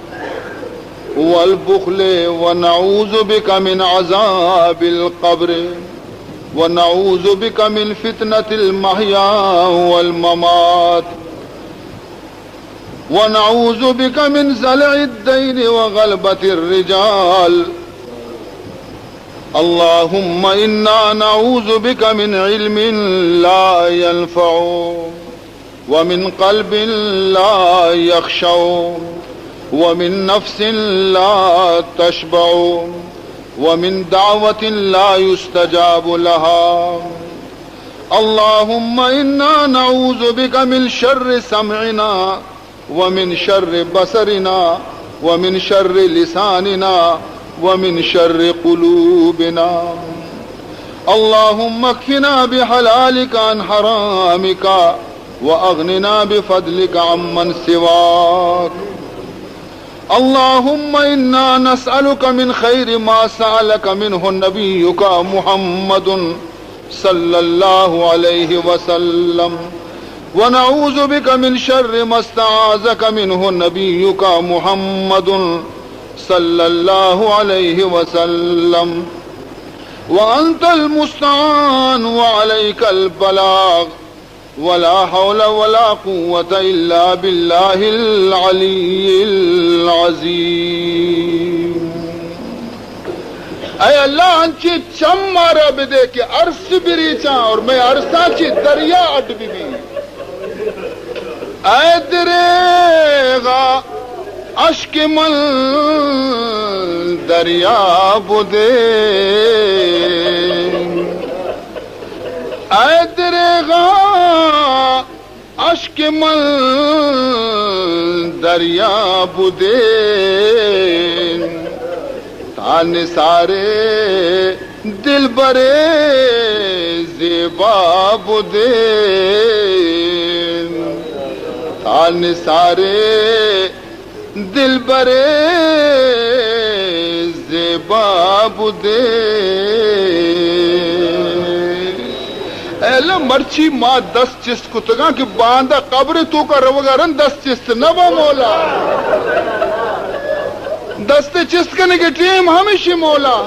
والبخل، ونعوذ بك من عذاب القبر، ونعوذ بك من فتنة المحيا والممات، ونعوذ بك من زلع الدين وغلبة الرجال. اللهم إنا نعوذ بك من علم لا ينفع، ومن قلب لا يخشع، ومن نفس لا تشبع، ومن دعوة لا يستجاب لها. اللهم إنا نعوذ بك من شر سمعنا، ومن شر بصرنا، ومن شر لساننا، ومن شر قلوبنا. اللهم اكفنا بحلالك عن حرامك، وأغننا بفضلك عمن سواك. اللهم إنا نسألك من خير ما سألك منه نبيك محمد صلى الله عليه وسلم، ونعوذ بك من شر ما استعاذك منه نبيك محمد صلى الله عليه وسلم. وأنت المستعان وعليك البلاغ، ولا حول ولا قوة إلا بالله العلي العظيم. اے اللہ، انچیں چم مارا بدے کہ ارس بریچاں اور مئے ارساں چہ دریا اڈ بہ بی۔ اے دریغا اشک من دریا بدے، اے دریغا اشک من دریا بدے، تا نثار دلبر زیبا بدے، تا نثار دلبر زیبا بدے۔ اے اللہ، مرچی ما دست چست کتگاں کہ باندا قبر توکا روگا رند دست چست نہ با مولا۔ دست چست کنگے ٹیم ہمیشی مولا۔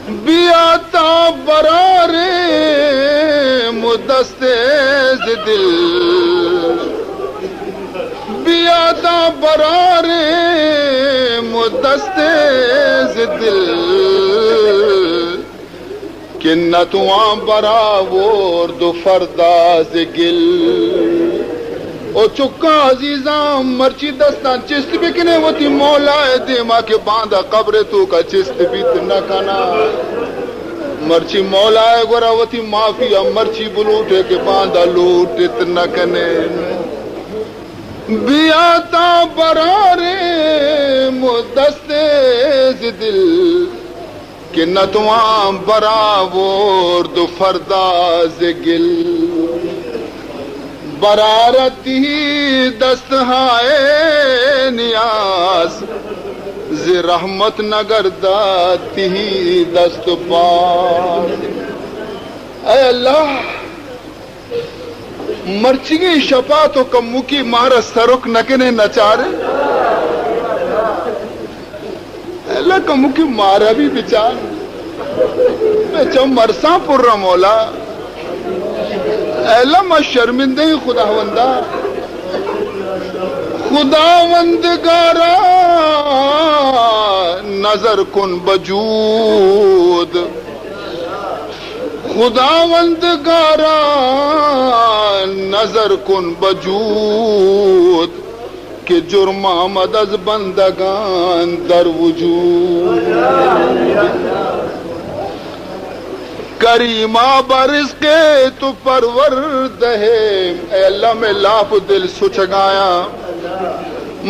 بیا تا براریم دست ز دل، بیا تا براریم دست ز دل، کہ نتواں برآورد و فردا ز گل۔ او چکاں عزیزاں، مرچی دستاں چست بکنے وتی مولا ءِ دیما کہ باندا قبر ءِ توکا چست بیت نہ کناں۔ مرچی مولا ءِ گورا وتی معافی ءَ مرچی بلوٹے کہ باندا لوٹت نہ کنے۔ بیا تا براریم دست ز دل، کہ نتواں برآورد و فردا ز گل۔ برآرتی دست ہائے نیاز، ز رحمت نگرداتی دست و پا۔ اے اللہ، مرچیگیں شپا تو کموکی مارا سرک نہ کنے نہ چارے۔ اللہ، کموکی مارا بھی بچار۔ مئے چم ارساں پر مولا۔ اللہ، ما شرمندہ ایں خداوندا۔ خداوندگارا نظر کن بجود۔ خداوندگارا نظر کن بجود، کہ جرم آمد از بندگان در وجود۔ کریما با رزق تو پروردہ۔ اے اللہ، مئے لاپ و دل سچگایاں۔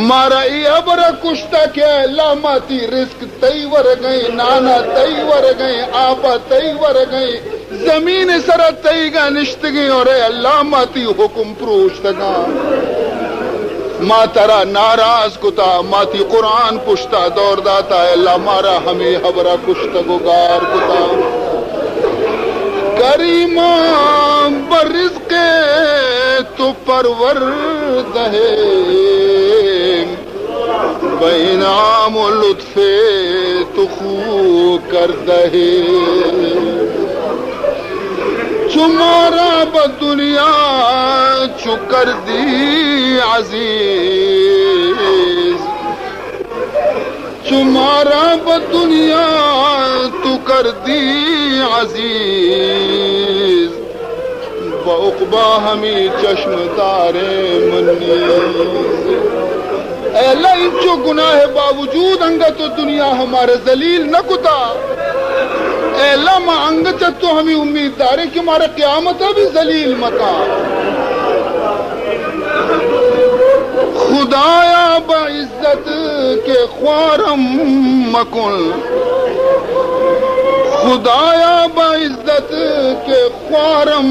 مارا اے ہبر ءَ کشتہ کہ اے اللہ، ما تئی رزق تئی ورگئیں، نانا تئی ورگئیں، آپا تئی ورگئیں، زمین سرا تئیگا نشتگیں، اور اے اللہ، ما تئی حکم پروشتگاں۔ ما ترا ناراض کتا، ما تئی قرآن پشتا دور داتا، اے اللہ، مارا ہمے ہبرا کشتگ و گار کتا۔ کریما، بہ رزق تو پرور دہے، بہ انعام و لطف تو خو کر دہے۔ چو مارا بہ دنیا چو کردی عزیز، چو مارا بہ دنیا تو کردی عزیز، بہ عقبی ہمے چشم داریں من نیز۔ اے اللہ، انچو گناہ باوجود انگت تو دنیا ہمارا ذلیل نہ کتا۔ اے اللہ، ما انگت چہ تو ہمے امید داریں کہ مارا قیامت بھی ذلیل مکن۔ خدایا، بہ عزت کے خوارم مکن، خدایا، بہ عزت کے خوارم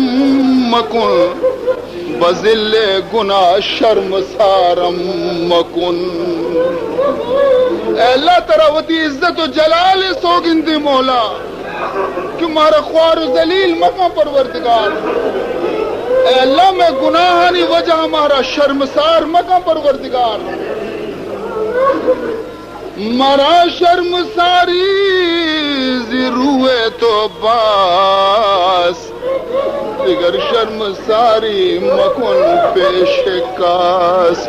مکن، بہ ذل گناہ شرمسارم مکن۔ اے اللہ، ترا وتی عزت و جلال سوگندیں مولا، کہ مارا خوار و ذلیل مکن پروردگار۔ اے اللہ، مئے گناہانی وجہ مارا شرمسار مکن پروردگار۔ مرا شرمساری ز روئے تو بس، دگر شرمساری مکن پیش کس۔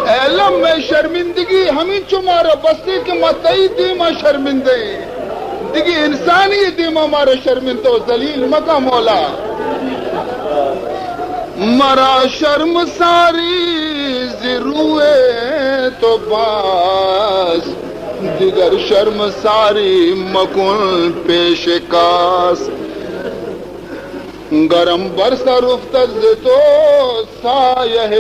اے اللہ، مئے شرمندگی ہمینچو مارا بسے کہ ما تئی دیما شرمندہ ایں۔ دگہ انسانی دیما مارا شرمندہ و ذلیل مکن مولا۔ مرا شرمساری ز روئے تو بس، دگر شرمساری مکن پیش کس۔ گرم بر سر افتد ز تو سایہ۔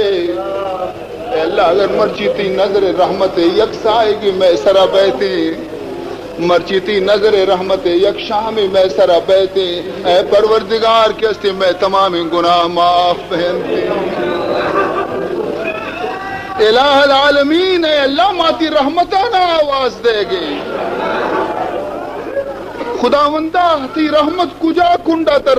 اے اللہ، اگر مرچی تئی نظر رحمت یک سایگی مئے سرا بیتیں، مرچی تئی نظر رحمت یک شامی مئے سرا بیتیں، اے پروردگار، کہ استی مئے تمامیں گناہ معاف بہنتیں۔ الہ العالمین، اے اللہ، ما تئی رحمتانا آواز دیگیں۔ خداوندا، تئی رحمت کجا کنڈا تر